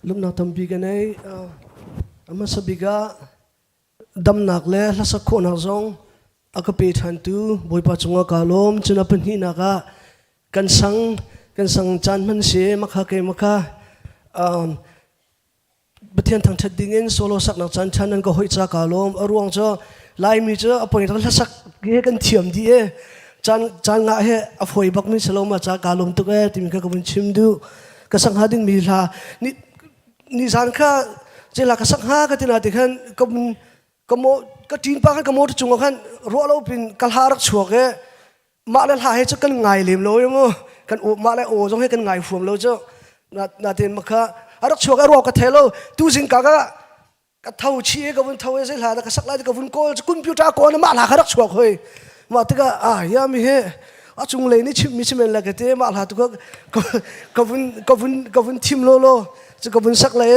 Lungnak tampi ka nei. A hmasa bik ah damnak le hlasak khawhnak zong a ka pe ṭhantu Bawipa cungah kaa lawm. Cun a pahnihnak ah kan sang kan sang caan hman si makha ke makha Pathian thangṭhat dingin solo saknak caan ṭhan nan ka hoih ca kaa lawm. A ruang cu Laimi cu a poi hlasak he kan thiam dih e. Caan caan ngah he a fawi bak mi si lo ma ca kaa lawm tuk e timi kha ka vun chim duh. Ka sak hnga ding mi hla ni ni zan kha cela ka sak hnga ka tina ti khan ka ka mo ka ṭin pa khan ka motor cungah khan ruah lo pin ka hla rak chuak e. Mah le hla he cu kan ngai lem lo mu kan mah le aw zong he kan ngai fuam lo cu natin makha a rak chuak a ruak ka thei lo tu zing ka ka ka tho chi ka vun tho e hla ka sak lai ka vun kawl computer ko na mah hla kha rak chuak hoi mah tikah ah ya mi he a chung lei ni chim mi chimen la ka te mah hla tu ka ka vun ka vun ka vun thim lo lo cu ka vun sak le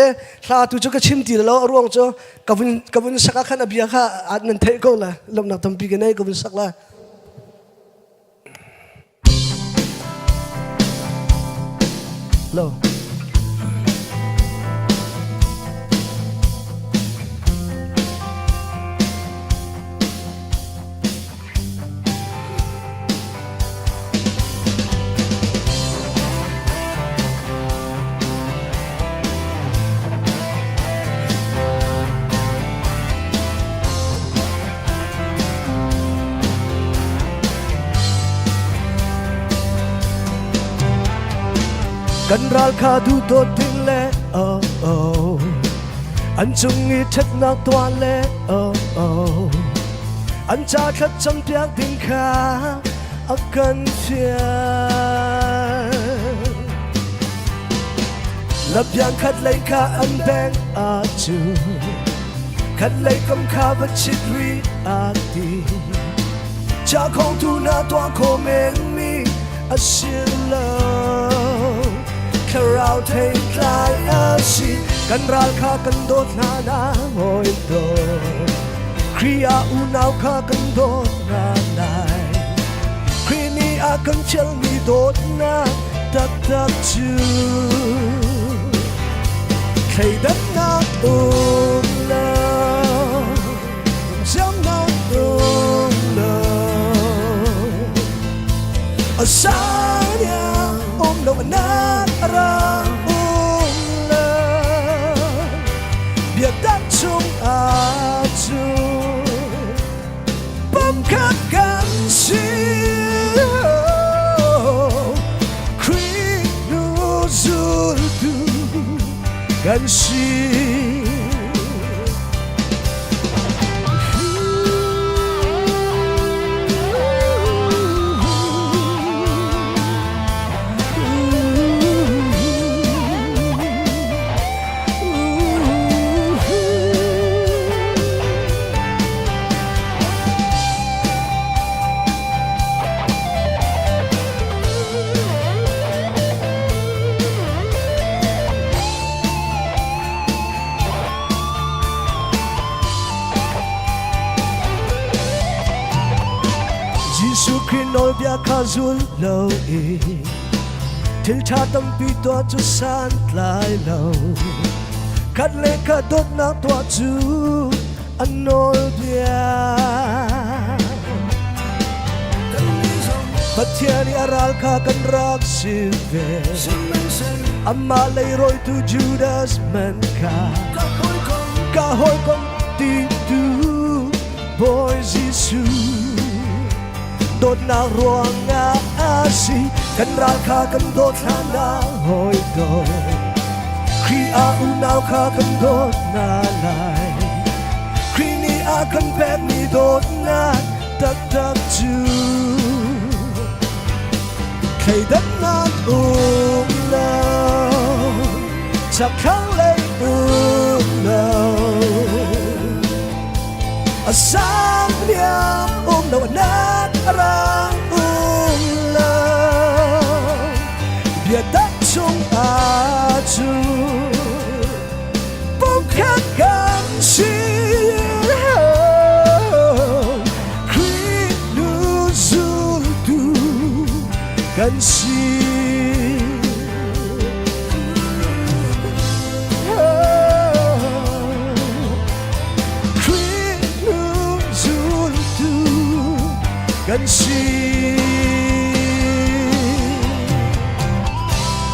hla tu cu ka chim ti lo a ruang cu ka vun ka vun sak ah khan a bia kha nan theih ko la lomnak tampi ka nei ka vun sak la Lo. Kan ral kha duhdawt ding le oh oh an cung i ṭhatnak tuah le oh oh an ca thlacam piak ding kha a kan fial. Lapiang khat lei kha an beng a cu khat lei kam kha va chit rih a ti cha khong tu na tuah kho men mi a si lo thlarau thei tlai a si kan ral kha kan dawt hna na hawi do Khrih ah unau kha kan dawt hna lai Khrih nih a kan fialmi dawtnak taktak cu thleidannak um lo siamnak um lo a sania um lo nak ra um lo biatak chung ah cu. Kan si. Jesuh Khrih nawlbia kha zul lo i thil ṭha tampi tuah cu santlai lo. Khat le khat dawtnak tuah cu an nawlbia. Pathian i a ral kha kan rak si ve. Amah leirawitu Judas man kha ka hawikom ti tu Bawi Jesuh dawtnak ruangah a si kan ral kha kan dawt hlan ah hawi dawt Khrih ah unau kha kan dawt hna lai Khrih nih a kan pekmi dawtnak taktak cu thleidannak um lo chakthlang lei um lo a sang niam um lo nak a rang um lo biatak chung ah cu pumkhat kan si Khrih nu zultu kan si. Khrih nu zultu kan si.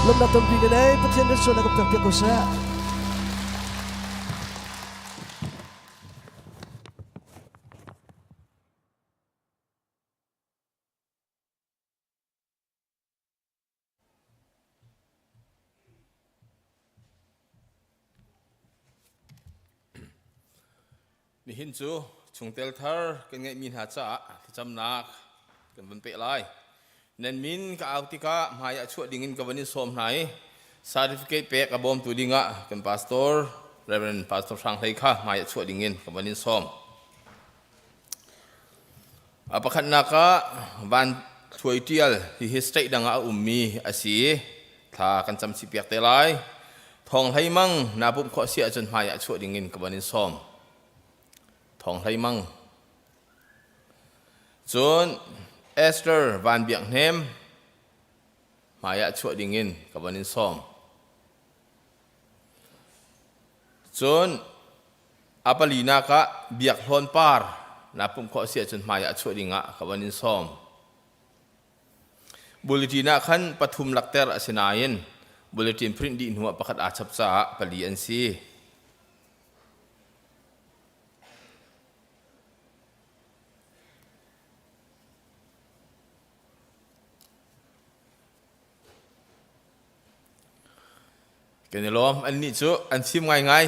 Lawmnak tampi ka nei Pathian kan sualnak kan pek piak ko seh. Nihin cu chungtel thar kan ngeihmi hna caah thlacamnak kan vun peh lai. Nan min ka au tikah hmai ah chuah dingin ka van in sawm hna i certificate pek a bawmtu dingah kan pastor Reverend Pastor Hrang Hlei kha hmai ah chuah dingin ka van in sawm. A pakhatnak ah van Thluai Tial hihi state dang ah a ummi a si i thla kan cam chih piak te lai. Thawng Hlei Mang naa pumh khawh si ahcun hmai ah chuah dingin ka van in sawm. Thawng Hlei Mang. Cun Esther Van Biak Hnem hmai ah chuah dingin ka van in sawm. Cun a palinak ah Biak Hlawn Par na pumh khawh si ahcun hmai ah chuah dingah ka van in sawm. Bulletin ah khan pathum lakter a si nain bulletin print dih hnuah pakhat aa chap caah pali an si. Kan i lawm. Annih cu an fim ngaingai.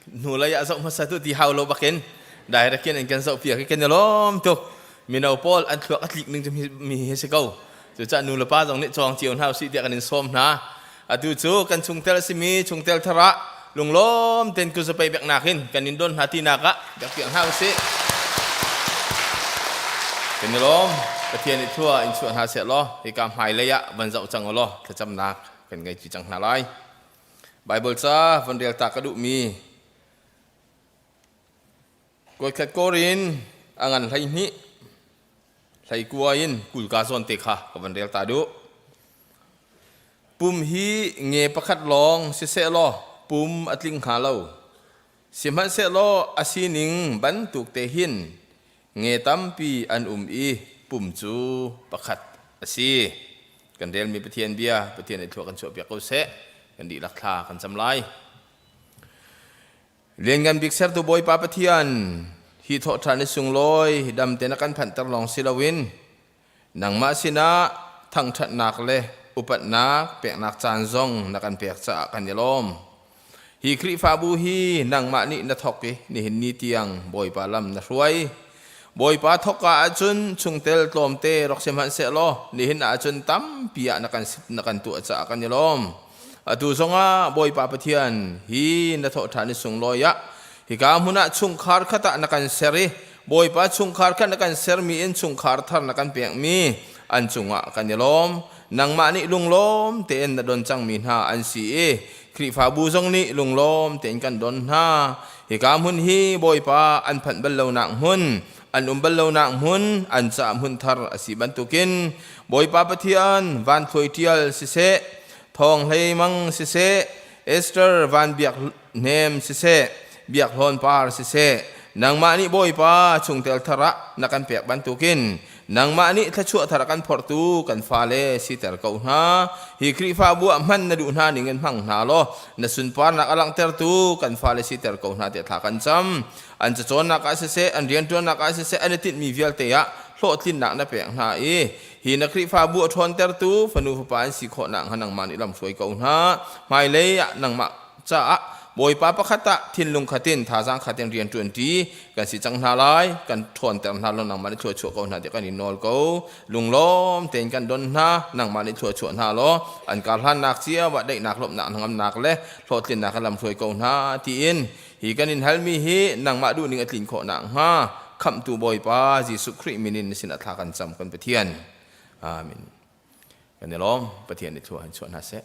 Hnulei ah zoh hmasa tu ti hau lo bakin direct in an kan zohpiak i kan i lawm tuk. Mino pawl an thluak a tlik ning cu mi hi si ko. Cucaah nu le pa zong nih cawng cio hna usih tiah kan in sawm hna. Atu cu kan chungtel a simi chungtel thar ah lunglawm tein kuzapei beknak in kan in don hna tinak ah bek piak hna usih. Kan i lawm. Pathian nih thlua in chuah hna seh law hika hmailei ah van zoh cang u law thlacamnak kan ngei ṭi cang hna lai. Baibal ca van rel ta ka duhmi Kuaikhat Korin a ngan 12 hleikua in kulka zawn te kha ka van rel ta duh. Pum hi nge pakhat lawng siseh law pum a tling hnga lo. Sihmanhsehlaw a sining bantuk te hin nge tampi an um i pum cu pakhat a si. Kan relmi Pathian bia Pathian nih thlua kan chuahpiak ko seh. Kan dihlak thla kan cam lai. Lianngan bik sertu Bawipa Pathian, hi thawhṭhan i sunglawi dam tein a kan phanhter lawng si loin nangmah sinah thangṭhatnak le upatnak peknak caan zong na kan pek caah kan i lawm. Hi Khrihfabu hi nangmah nih na thawk i nihin ni tiang Bawipa lam na hruai. Bawipa thawkka ahcun chungtel tlawmte rak si hmanhsehlaw nihin ahcun tampi ah na kan na kan tuah caah kan i lawm. Atu zongah Bawipa Pathian hi na thawhṭhan i sunglawi ah hika hmun ah chungkhar khat ah na kan ser i Bawipa chungkhar khat na kan sermi in chungkhar thar na kan pekmi an cungah kan i lawm. Nangmah nih lunglawm tein na don cangmi hna an si i Khrihfabu zong nih lunglawm tein kan don hna. Hika hmun hi Bawipa an phanh bal lonak hmun, an um bal lonak hmun, an caah hmun thar a si bantukin Bawipa Pathian van thluai ṭial siseh, Thawng Hlei Mang siseh, Esther Van Biak Hnem siseh, Biak Hlawn Par siseh, nangmah nih Bawipa chungtel thar ah na kan pek bantukin Nangmah nih thluachuah thar a kan phorhtu kan fale siter ko hna. Hi Khrihfabu ah hman na duh hna ning in hmang hna law na sunparnak a langhtertu kan fale siter ko hna tiah thla kan cam. An cacawnnak ah siseh, an rianṭuannak ah siseh, an i tinhmi vialte ah hlawhtlinnak na pek hna i hi na Khrihfabu a ṭhawntertu fanu fapa an si khawh nakhnga nangmah nih lamhruai ko hna. Hmailei ah nangmah caah Bawipa pakhat ah thinlung khat in thazaang khat in rian ṭuanṭi kan si cang hna lai, kan ṭhawnter hna law nangmah nih thluachuah ko hna tiah kan in nawl ko. Lunglawm tein kan don hna, nangmah nih thluachuah hna law an karhlannak cio ah daihnak, lawmhnak, hnangamnak le hlawhtlinnak kan lamhruai ko hna tiin hi kan in halmi hi nangmah duhning a tlin khawh nakhnga Khamhtu Bawipa Jesuh Khrih min in na sinah thla kan cam kan Pathian. Amen. Kan i lawm. Pathian nih thlua in chuah hna seh.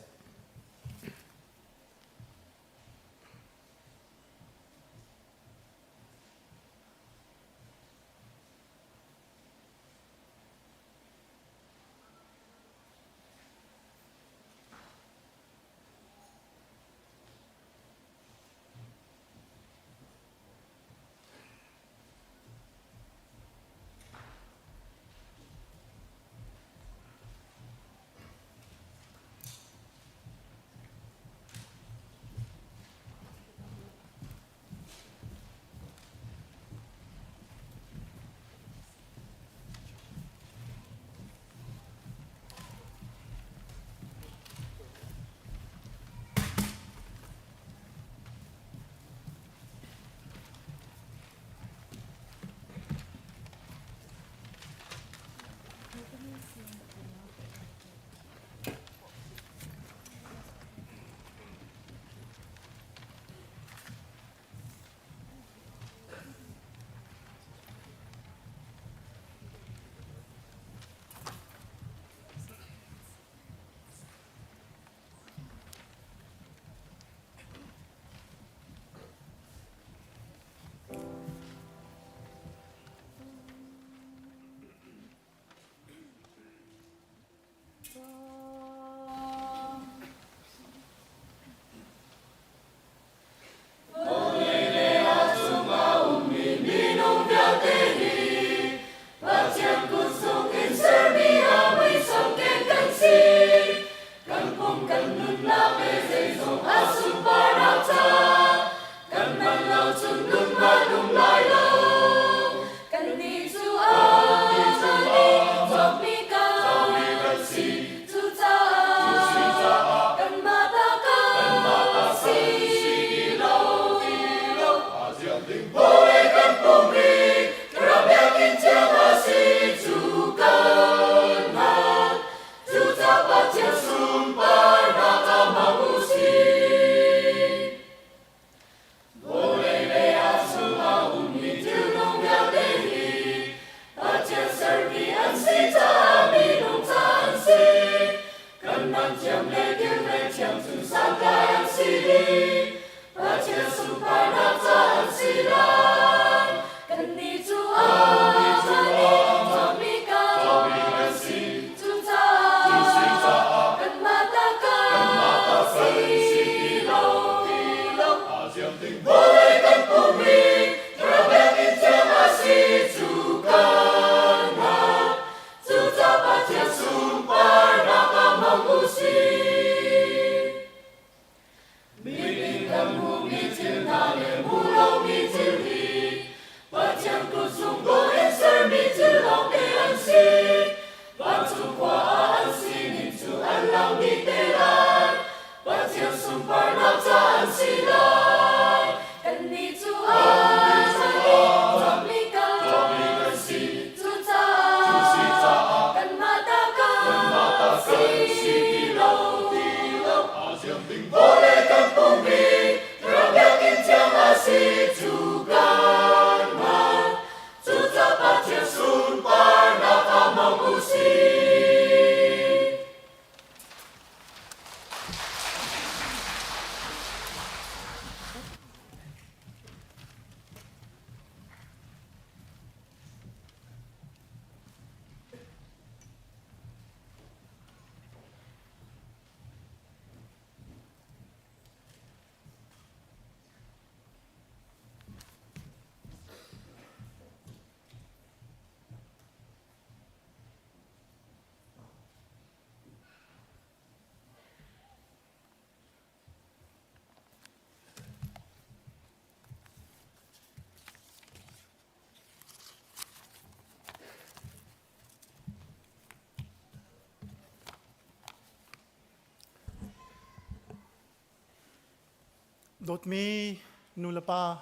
Dawtmi nulepa,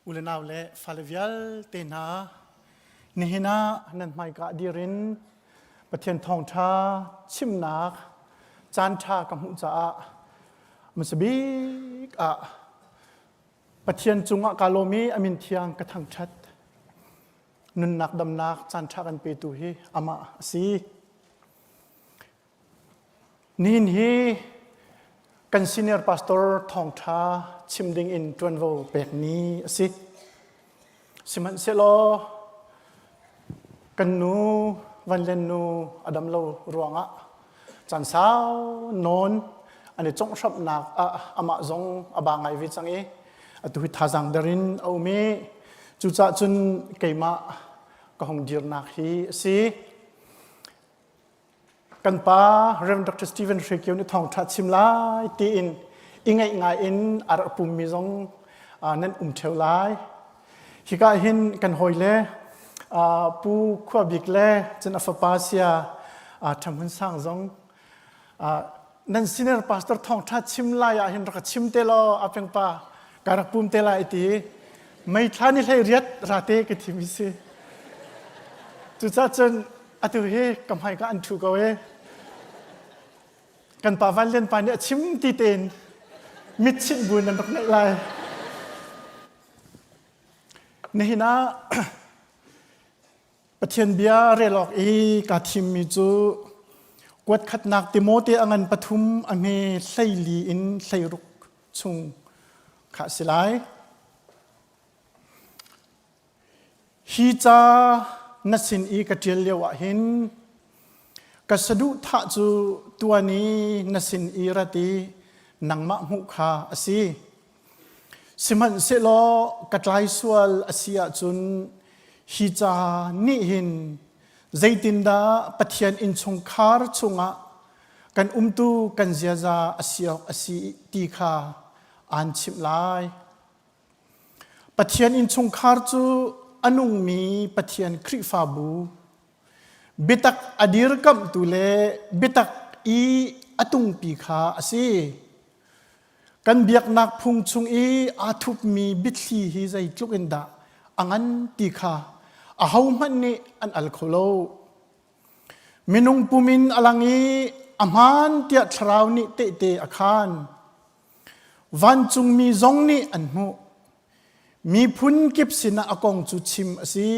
u le nau le fale vialte hna, nihin ah nan hmaika dir in Pathian thawngṭha chimnak caanṭha ka hmuh caah hmasa bik ah Pathian cungah kaa lawm i a min thiang ka thangṭhat. Nunnak damnak caanṭha kan petu hi amah a si. Nihin hi kan senior pastor thawngṭha chim ding in ṭuanvo pekmi a si. Sihmanhsehlaw kan nu Van Len nu a dam lo ruangah caan sau nawn an i conghhramhnak ah amah zong a ba ngai ve cang i atu hi thazaang der in a um i cucaah cun keimah ka hung dirnak hi a si. Kan pa Rev. Dr. Stephen Hre Kio nih thawngṭha chim lai tiin i ngaih ngai in a rak pummi zong nan um ṭheo lai. Hika hin kan hawile Pu Khua Bik le cun a fapa sia Ṭha Hmun Sang zong nan senior pastor thawngṭha chim lai ah hin rak ka chim te law a pengpa ka rak pum te lai ti meithla ni hlei riat rate ka thim hi si. Cucaah cun atu hi ka hmaika an ṭhu ko e. Kan pa Van Lian pa nih a chim ti tein mitchinh bu nan rak ngaih lai. Nihin ah Pathian bia rel awk i kaa thimmi cu kuat khatnak Timote a ngan pathum a hme 14 in 16 chung kha a si lai. Hi ca na sin i ka ṭial lioah hin ka saduhthah cu tuan i na sin i rat i nangmah hmuh kha a si. Sihmanhsehlaw ka tlai sual a si ahcun hi ca nih hin zeitindah Pathian innchungkhar chungah kan umtu kan ziaza a si awk a si ti kha aan chimh lai. Pathian innchungkhar cu a nungmi Pathian Khrihfabu, biatak a dirkamhtu le biatak i a tungpi kha a si. Kan biaknak phung chung i aa thupmi biathli hi zeitluk in dah a ngan ti kha ahohmanh nih an al kho lo. Minung pum in a lang i a hmaan tiah thlarau nih tehte a khaan. Vancungmi zong nih an hmuh. Miphun kip sinah a kong cu chim a si.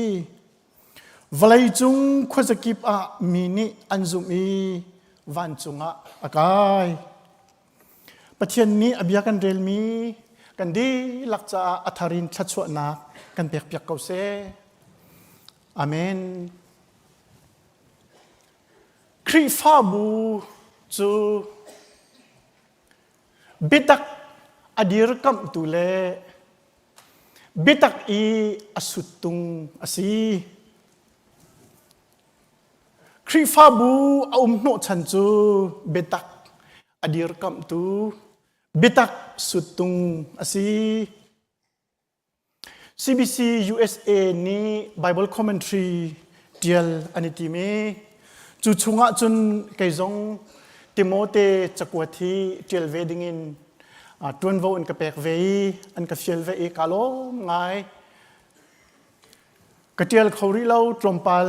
Vawleicung khuazakip ah mi nih an zumh i vancung ah a kai. Pathian nih a bia kan relmi kan dihlak caah a thar in thluachuahnak kan pekpiak ko seh. Amen. Khrihfabu cu Biatak a dirkamhtu le biatak i a suttung a si. Khrihfabu a um hnawhchan cu biatak a dirkamhtu biatak suttung a si. CBC USA nih Bible commentary ṭial an i tim i cu chungah cun kei zong Timote cakuat hi ṭial ve dingin ṭuanvo an ka pek ve i an ka fial ve i kaa lawm ngai. Ka ṭial kho rih lo tlawmpal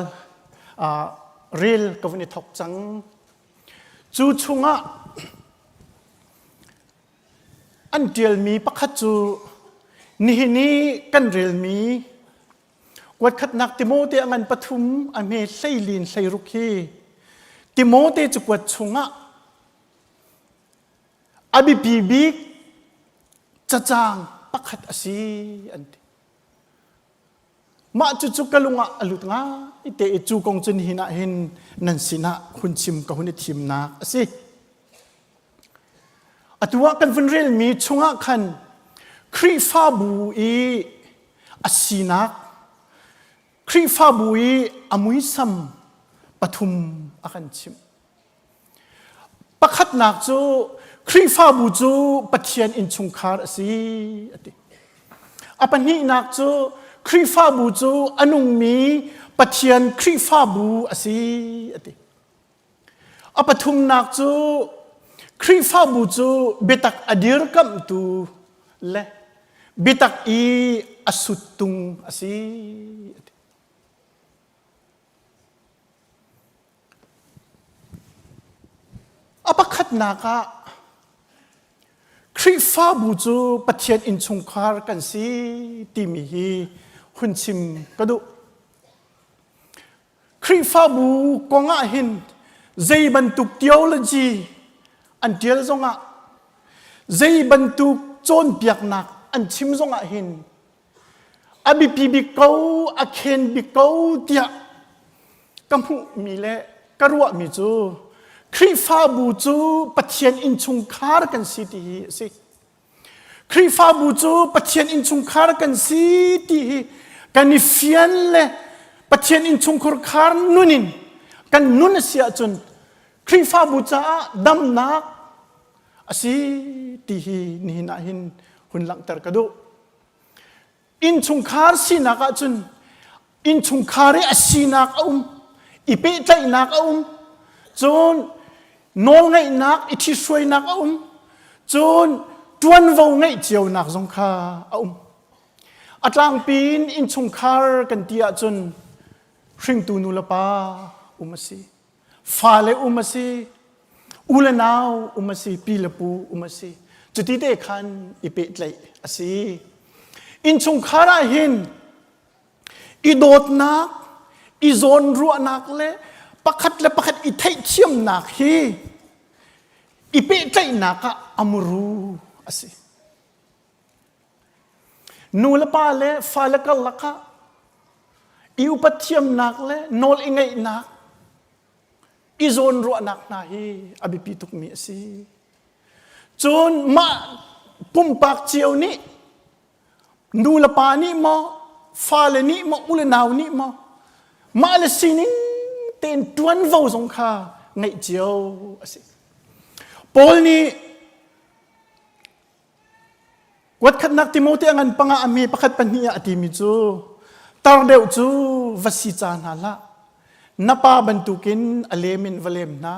rel ka vun i thok cang. Cu chungah An ṭialmi pakhat cu nihin i kan relmi kuatkhatnak Timote a ngan pathum a hme hleilin 16 hi Timote cakuat chungah a biapi bik cacang pakhat a si an ti. Mah cucu ka lung ah a lut ngai te i cu kong cu nihin ah hin nan sinah hun chim ka hun i thimnak a si. Atu ah kan vun relmi chungah khan Khrihfabu i a sinak, Khrihfabu i a muisam pathum a kan chimh. Pakhatnak cu Khrihfabu cu Pathian innchungkhar a si a ti. A pahnihnak cu Khrihfabu cu a nungmi Pathian Khrihfabu a si a ti. A pathumnak cu Khrihfabu cu biatak a dirkamhtu. le biatak i a suttung a si. A pakhatnak ah Khrihfabu cu Pathian innchungkhar kan si timi hi hun chim ka duh. Khrihfabu kong ah hin zei bantuk theology an ṭial zongah zei bantuk cawnpiaknak an chim zongah hin a biapi bik ko a khen bik ko tiah ka hmuhmi le ka ruahmi cu Khrihfabu cu Pathian innchungkhar kan si ti hi a si. Khrihfabu cu Pathian innchungkhar kan si ti hi kan i fian le Pathian innchungkhar khar nun in kan nun a si ahcun Khrihfabu caah damnak a si ti hi nihin ah hin hun langhter ka duh. Innchungkhar sinak ahcun innchungkhar i a sinak a um, i pehtlaihnak a um, cun nawlngeihnak, i ṭhithruainak a um, cun ṭuanvo ngeih cionak zong kha a um. A tlangpi in innchungkhar kan ti ahcun hringtu nu le pa um a si. Fale um a si, u le nau um a si, pi le pu um a si. Cuti te khan i pehtlaih a si. Innchungkhar ah hin i dawtnak, i zawnruahnak le pakhat le pakhat i theihthiamnak hi i pehtlaihnak ah a muru a si. Nu le pa le fale karlak ah i upat thiamnak le nawl i ngeihnak, i zawnruahnak hna hi a biapi tukmi a si. Cun mah pumpak cio nih nu le pa nih maw, fale nih maw, u le nau nih maw, mah le sining tein ṭuanvo zong kha ngeih cio a si. Paul nih Kuatkhatnak Timote a ngan panga a hme pakhat pahnih ah a timi cu tar deuh cu va si ca hna hlah. Na pa bantukin a lem in va lem hna.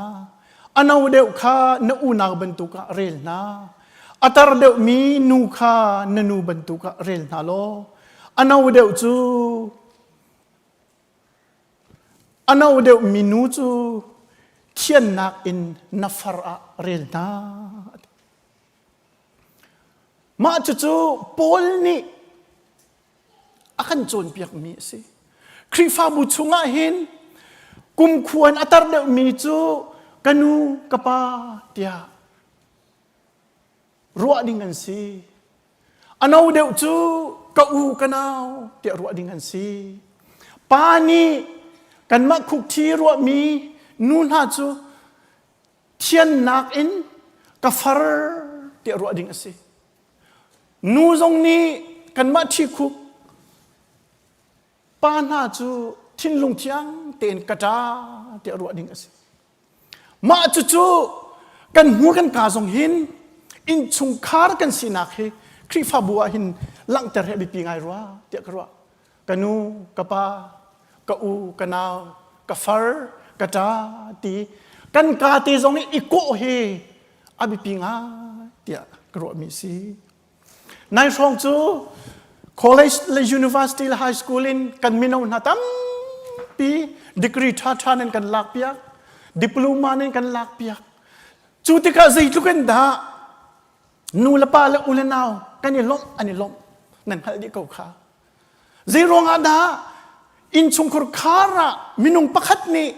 A no deuh kha na unau bantuk ah rel hna. A tar deuhmi nu kha na nu bantuk ah rel hna law a no deuh cu A no deuhmi nu cu thiannak in na far ah rel hna. Mah cucu Paul nih a kan cawnpiakmi a si. Khrihfabu chungah hin kumkhua in a tar deuhmi cu ka nu ka pa tiah ruah ding an si. A no deuh cu ka u ka nau tiah ruah ding an si. Pa nih kanmah khukthi ruahmi nu hna cu thiannak in ka far tiah ruah ding a si. Nu zong nih kanmah ṭhikhuk pa hna cu thinlung thiang tein ka ṭa tiah ruah ding a si. Mah cucu kan hmur kan kaa zong hin innchungkhar kan sinak hi Khrihfabu ah hin langhter hi a biapi ngai rua tiah ka ruah. Ka nu, ka pa, ka u, ka nau, ka far, ka ṭa ti kan kaa te zong i i kawh hi a biapi ngai tiah ka ruahmi a si. Nai hrawng cu college le university le high school in kan mino hna tampi degree ṭhaṭha nan kan lakpiak, diploma nan kan lakpiak. Cu tikah zeitluk in dah nu le pa le u le nau kan i lawmh an i lawmh nan hngalh dih ko kha. Zei ruangah dah innchungkhar khar ah minung pakhat nih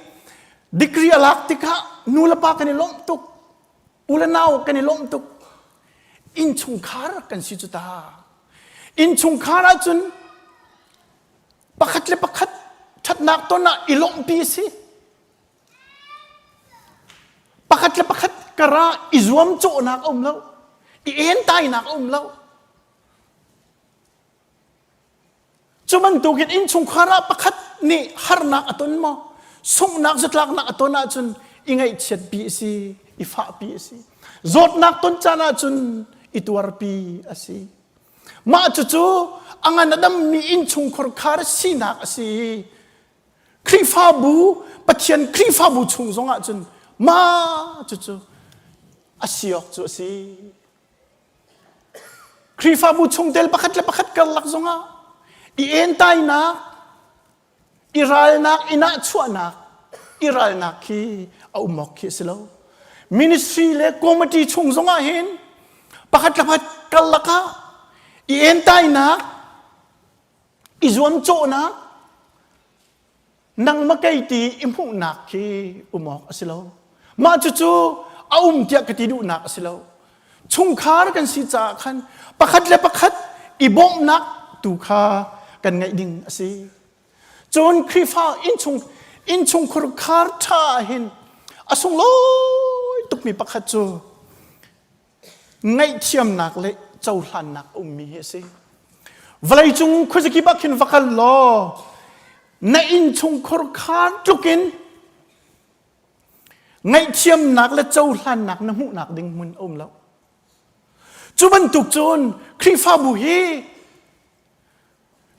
degree a lak tikah nu le pa kan i lawmh tuk u le nau kan i lawmh tuk innchungkhar kan si cu ta innchungkhar ahcun pakhat le pakhat ṭhatnak ton ah i lawmhpi a si pakhat le pakhat kara i zuamcawhnak a um lo i entainak a um lo Cu bantukin innchungkhar ah pakhat nih harnak a ton maw, sunghnak zatlaknak a ton ahcun i ngaihchiatpi a si, i fahpi a si. Zawtnak ton caan ahcun i tuarpi a si. Mah cucu a ngan a dammi innchungkhar khar sinak a si. Khrihfabu, Pathian Khrihfabu chung zong ahcun mah cucu a si awk cu a si. Khrihfabu chungtel pakhat le pakhat karlak zongah i entainak, i ralnak, i nahchuahnak, i ralnak khi a um awk khi a si lo. Ministry le committee chung zongah hin pakhat le pakhat karlak ah i entainak, i zuamcawhnak, nangmah kei ti i hmuhnak khi um awk a si lo. Mah cucu a um tiah ka ti duhnak a si lo. Chungkhar kan si caah khan pakhat le pakhat i bawmhnak tu kha kan ngeih ding a si. Cun Khrihfa innchung innchungkhur khar ṭha ah hin a sunglawi tukmi pakhat cu ngaihthiamnak le cohlannak a ummi hi a si. Vawleicung khuazakip ah khin va kal law na innchungkhur khar tlukin ngaihthiamnak le cohlannak na hmuhnak ding hmun a um lo. Cu bantuk cun Khrihfabu hi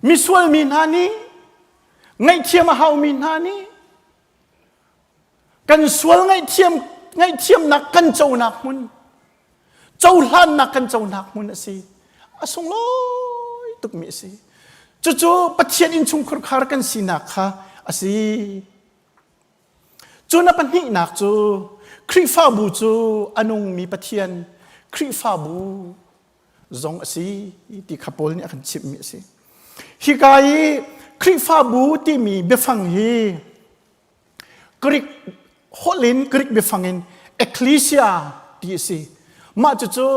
misual mi hna nih ngaihthiam a haumi hna nih Kan sual ngaihthiam ngaihthiamnak kan conak hmun cohlannak kan conak hmun a si. A sunglawi tukmi a si. Cucu Pathian innchungkhur khar kan sinak kha a si. Cu na pahnihnak cu Khrihfabu cu a nungmi Pathian Khrihfabu zong a si ti kha Paul nih a kan chimhmi a si. Hika i Khrihfabu timi biafang hi Greek holh in Greek biafang in ecclesia ti a si. Mah cucu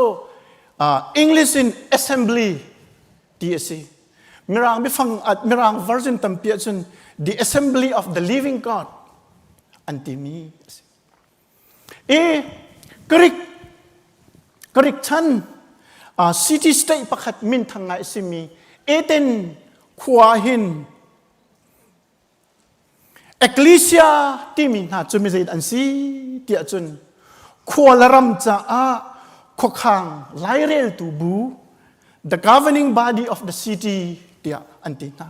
uh, English in assembly ti a si. Mirang biafang uh, Mirang version tampi ahcun the assembly of the living God an timi a si. I Greek Greek chan uh, city state pakhat minthang ngai a simi Athens khua hin Ecclesia timi hna cu mi zeidah an si tiah cun khua le ram caah khuakhang laireltu bu the governing body of the city tiah an ti hna.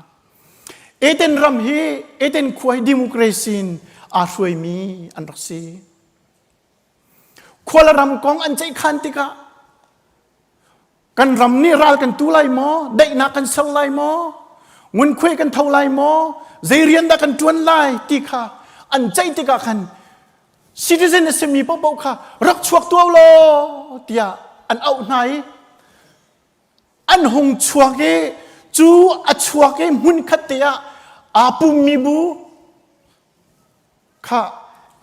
Eden ram hi Eden khua hi democracy in aa hruaimi an rak si. Khua le ram kong an ceihkhan tikah Kan ram nih ral kan tu lai maw? Daihnak kan ser lai maw? Ngunkhuai kan tho lai maw? Zei rian dah kan ṭuan lai ti kha an ceih tikah khan citizen a simi paohpaoh kha rak chuak tuah law tiah an auh hna i an hung chuak i cu a chuak i hmunkhat te ah aa pummi bu kha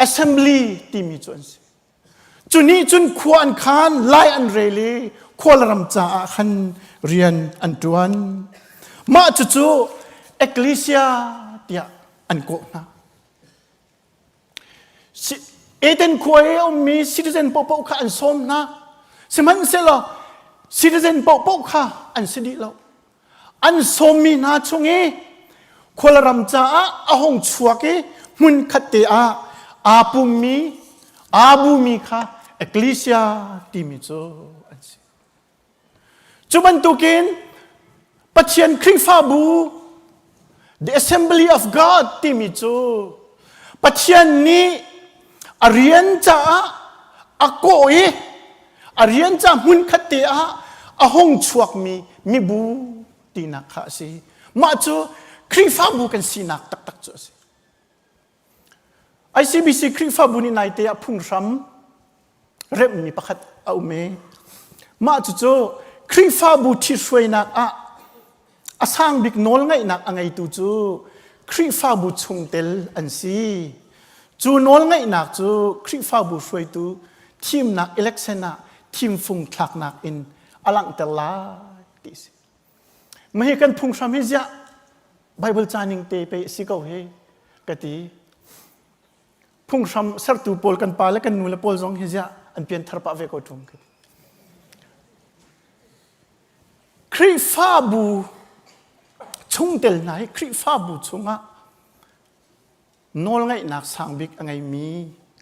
assembly timi cu an si. Cu nih cun khua an khan, lai an rel i khualram caah khan rian an ṭuan. Mah cucu ecclesia tiah an kawh hna. Eden khua i a ummi citizen paohpaoh kha an sawm hna. Sihmanhsehlaw citizen paohpaoh kha an si dih lo. An sawmmi hna chung i khualram caah a hung chuak i hmunkhat te ah aa pummi aa bumi kha ecclesia timi cu an si. Cu bantukin Pathian Khrihfabu the Assembly of God timi cu Pathian nih a rian caah a kawh i a rian ca hmunkhat te ah a hung chuakmi mibu tinak kha a si. Mah cu Khrihfabu kan sinak taktak cu a si. ICBC Khrihfabu nih naite ah phunghram remhmi pakhat a um i mah cucu Khrihfabu ṭhithruainak ah a sang bik nawlngeihnak a ngeitu cu Khrihfabu chungtel an si. Cu nawlngeihnak cu Khrihfabu hruaitu thimnak election ah thimfung thlaknak in a langhter lai ti a si. Mah hi kan phunghram hi ziah Bible ca ning te pei a si ko hi ka ti. Phunghram sertu pawl kan pa le kan nu le pawl zong hi ziah an pianthar pah ve ko ṭung ka ti. Khrihfabu chungtel hna hi Khrihfabu chungah nawlngeihnak sang bik a ngeimi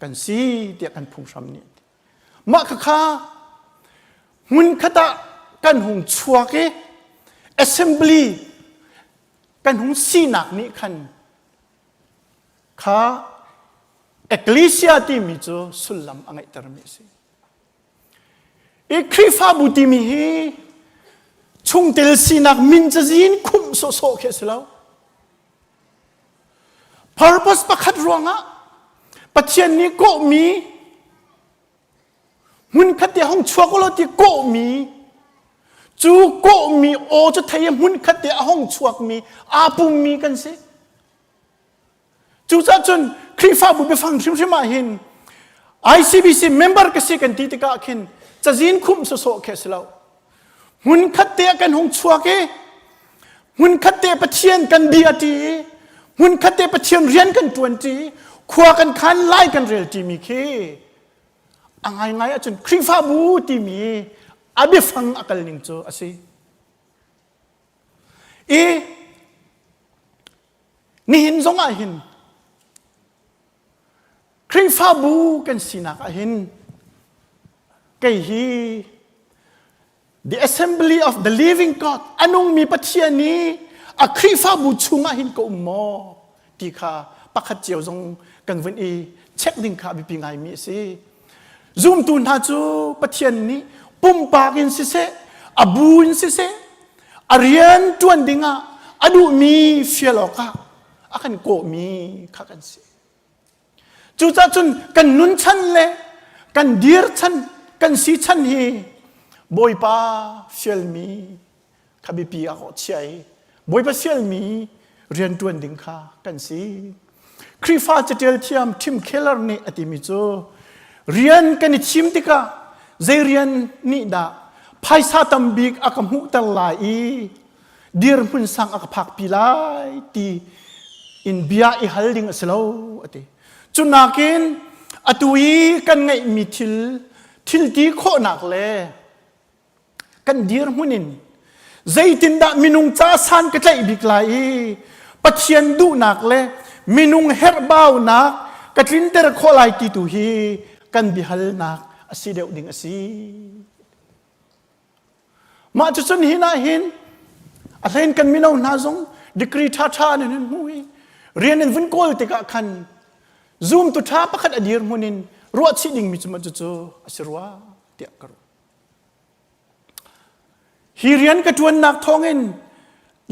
kan si tiah kan phunghram nih Mah khakha hmunkhat ah kan hung chuak i assembly kan hung sinak nih khan kha ecclesia timi cu sullam a ngeihtermi a si. I Khrihfabu timi hi. Chungtel sinak min cazin khumh sawhsawh khi a si lo. Purpose pakhat ruangah Pathian nih kawhmi hmunkhat te hong chuak law ti kawhmi cu kawhmi aw cu thei hmunkhat te a hong chuakmi aa pummi kan si. Cucaah cun Khrihfabu biafang hrimhrim ah hin ICBC member ka si kan ti tikah khin cazin khumh sawsawh khi a si lo. Hmunkhat te ah kan hung chuak i hmunkhat te Pathian kan bia ṭi i hmunkhat te Pathian rian kan ṭuan ṭi i khua kan khan lai kan rel ṭimi khi a ngaingai ahcun Khrihfabu timi a biafang a kal ning cu a si. I Nihin zong ah hin Khrihfabu kan sinak ah hin kei hi the assembly of the living God a nungmi Pathian i a Khrihfabu chungah hin ka um maw ti kha pakhat cio zong kan vun i check ding kha a biapi ngaimi a si. Zumtu hna cu Pathian nih pumpak in siseh, a bu in siseh, a rian ṭuan dingah a duhmi fial awkah a kan kawhmi kha kan si. Cucaah cun kan nun chan le kan dir chan, kan si chan hi Bawipa fialmi kha biapi ah kawh chia i Bawipa fialmi rianṭuan ding kha kan si. Khrihfa caṭial thiam Tim Keller nih a timi cu rian kan i thim tikah zei rian nih dah phaisa tambik a ka hmuhter lai i dirhmun sang a ka phakpi lai ti in bia i hal ding a si lo a ti. Cu nakin atu i kan ngeihmi thil thil ti khawhnak le kan dirhmun in zeitindah minung ca san ka tlaih bik lai i Pathian duhnak le minung herhbaunak ka tlinter khawh lai ti tu hi kan biahalnak a si deuh ding a si. Mah cucun hin ah hin a hlein kan mino hna zong degree ṭhaṭha an in hmu i rian in vun kawl tikah khan zumtu ṭha pakhat a dirhmun in ruahchih dingmi cu mah cucu a si rua tiah ka ruah. Hi rian ka ṭuannak thawngin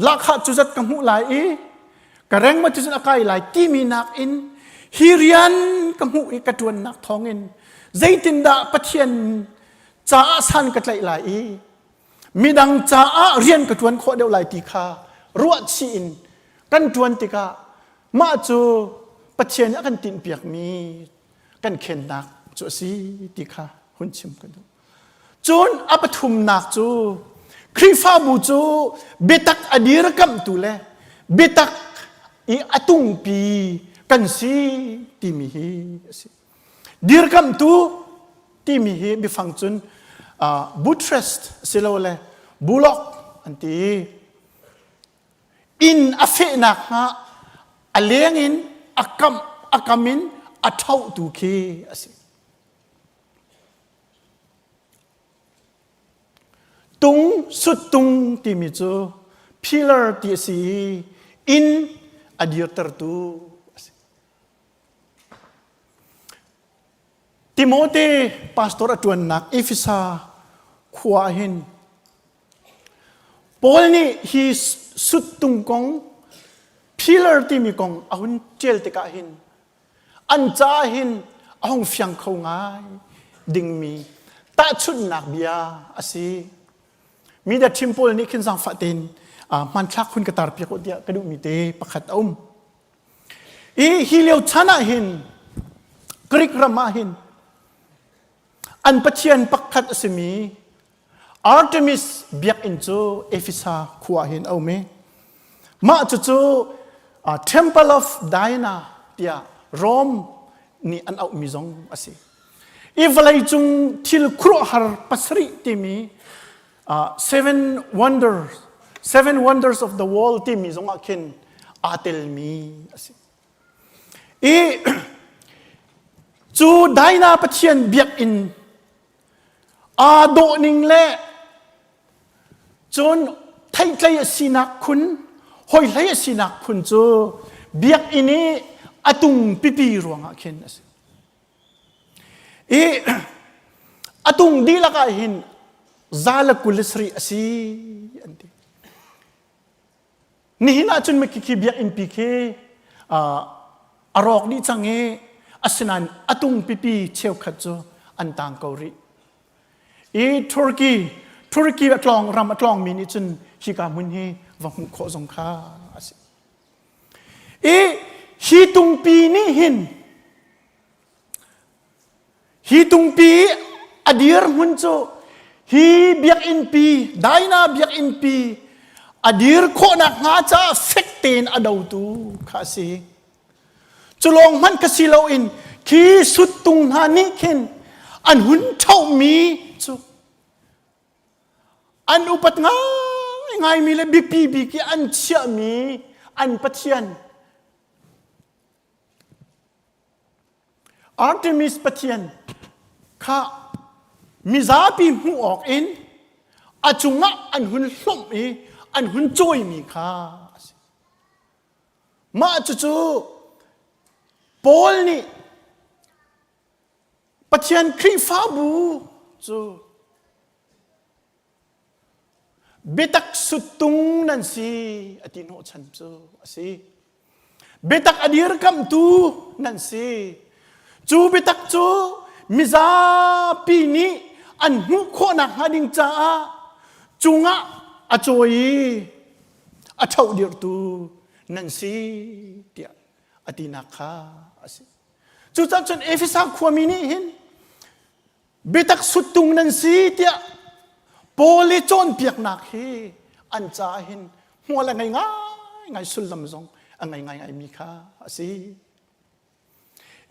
lahkhah cu zat ka hmuh lai i ka reng ma cu a kai lai timi nakin hi rian ka hmuh i ka ṭuannak thawngin zeitindah Pathian caah san ka tlaih lai i midang caah rian ka ṭuan khawh deuh lai ti kha ruahchih in kan ṭuan tikah mah cu Pathian nih a kan tinhpiakmi kan khennak cu a si ti kha hun chim ka duh. Cun a pathumnak cu Khrihfabu cu biatak a dirkamhtu le biatak i a tungpi kan si timi hi a si. Dirkamhtu timi hi biafang cun uh, buttress silole bulok an ti. Inn a fehnak hnga a leng in a kam a kam in a ṭhohtu khi a si. Tung suttung timi cu pillar ti a si i inn a dirtertu a si. Timote pastor a ṭuannak Efesa khua ah hin Paul nih hi suttung kong pillar timi kong a hun ṭial tikah hin an caah hin a hung fiang kho ngai dingmi tahchunhnak bia a si. Mi da ṭhim pawl nih khin zaangfah tein hmanthlak hun ka tarpiak u tiah ka duhmi te pakhat a um. I hi lio chan ah hin Greek ram ah hin an pathian pakhat a simi Artemis biakinn cu Efesa khua hin a um i mah cucu Temple of Diana tiah Rome nih an auhmi zong a si. I vawleicung thil khuaruahhar pasarih timi seven wonders seven wonders of the world timi zong ah khin aa telmi a si. I cu Diana pathian biakinn Aa dawhning le cun theihtlei a sinak khun, hawihlei a sinak khun cu biakinn i a tung pipi ruangah khin a si. I a tung dihlak ah hin za le 27 a si an ti. Nihin ahcun khi biakinn pi khi a rawk dih cang i asinain a tung pipi cheukhat cu an tang ko rih. I Turkey Turkey a tlawng ram a tlawngmi nih cun hika hmun hi va hmuh khawh zong kha a si. I hi tungpi nih hin Hi tungpi a dirhmun cu hi biakinn pi Daina biakinn pi a dir khawhnak hnga caah fek tein a dotu kha a si. Cu lawng hmanh kha si loin khi suttung hna nih khin an hun ṭhohmi cu an upat ngaingaimi le biapi bik i an chiahmi an pathian Artemis pathian kha mizapi hmuh awk in a cungah an hun hlawmh i an hun cawimi kha a si. Mah cucu Paul nih Pathian Khrihfabu cu Biatak suttung nan si a ti hnawhchan cu a si. Biatak a dirkamhtu nan si. Cu biatak cu mizapi nih an hmuh khawhnak hnga ding caah cungah a cawi i a ṭhohdirhtu nan si tiah a tinak kha a si. Cucaah cun Efesa khuami nih hin Biatak suttung nan si tiah Paul i cawnpiaknak hi an caah hin hmual a ngei ngaingai sullam zong a ngei ngaingai mi kha a si.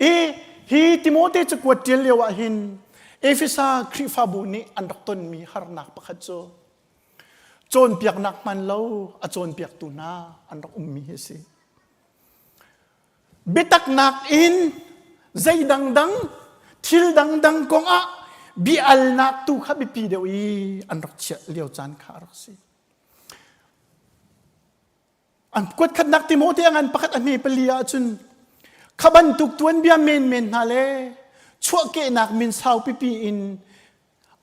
I hi Timote cakuat ṭial lio ah hin Efesa Khrihfabu nih an rak tonmi harnak pakhat cu cawnpiaknak hman lo a cawnpiaktu hna an rak ummi hi a si. Biataknak in zei dangdang thil dangdang kongah bia-alnak tu kha biapi deuh i an rak chiah lio caan kha a rak si. An kuatkhatnak Timote a ngan pakhat a hme pali ahcun kha bantuk tuanbia menmen hna le chuahkehnak min sau pipi in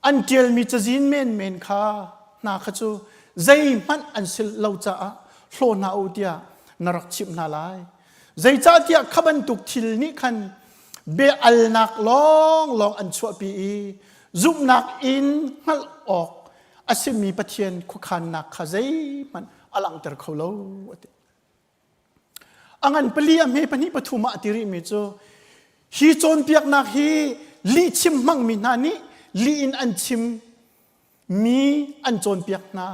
An ṭialmi cazin menmen kha hna kha cu zeihmanh an si lo caah hlaw hna u tiah na rak chimh hna lai. Zeicahtiah kha bantuk thil nih khan bia-alnak lawnglawng an chuahpi i zumhnak in hngalh awk a simi Pathian khuakhannak kha zeihmanh a langhter kho lo a ti. A ngan pali a hme pahnih pathum ah a ti rihmi cu hi cawnpiaknak hi lihchim hmangmi hna nih lih in an chim mi an cawnpiak hna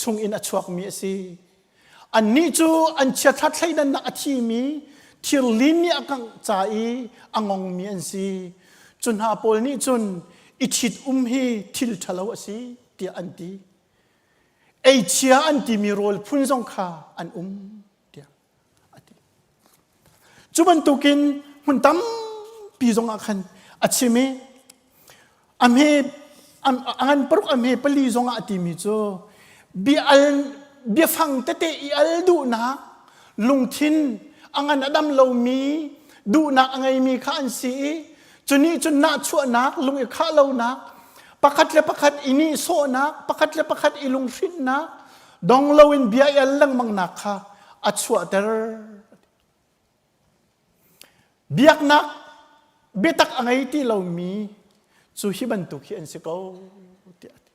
chung in a chuakmi a si. Annih cu an chiathlat thleidannak a thimi thirlin nih a kangh ca i a ngongmi an si. Cu hna pawl nih cun i ṭhit um hi thil ṭhalo a si tiah an ti. Eichia an timi rawl phun zong kha an um tiah a ti. Cu bantukin hmun tampi zong ah khan a chim i a hme a ngan paruk a hme pali zong ah a timi cu bia al biafang tete i al duhnak lungthin a ngan a dam lomi duhnak a ngeimi kha an si i Cu nih cun nahchuahnak, lung i khah lonak, pakhat le pakhat i nihsawhnak, pakhat le pakhat i lunghrinhnak, dong loin bia i al lengmangnak kha a chuahter. Biaknak biatak a ngei ti lomi cu hi bantuk hi an si ko tiah a ti.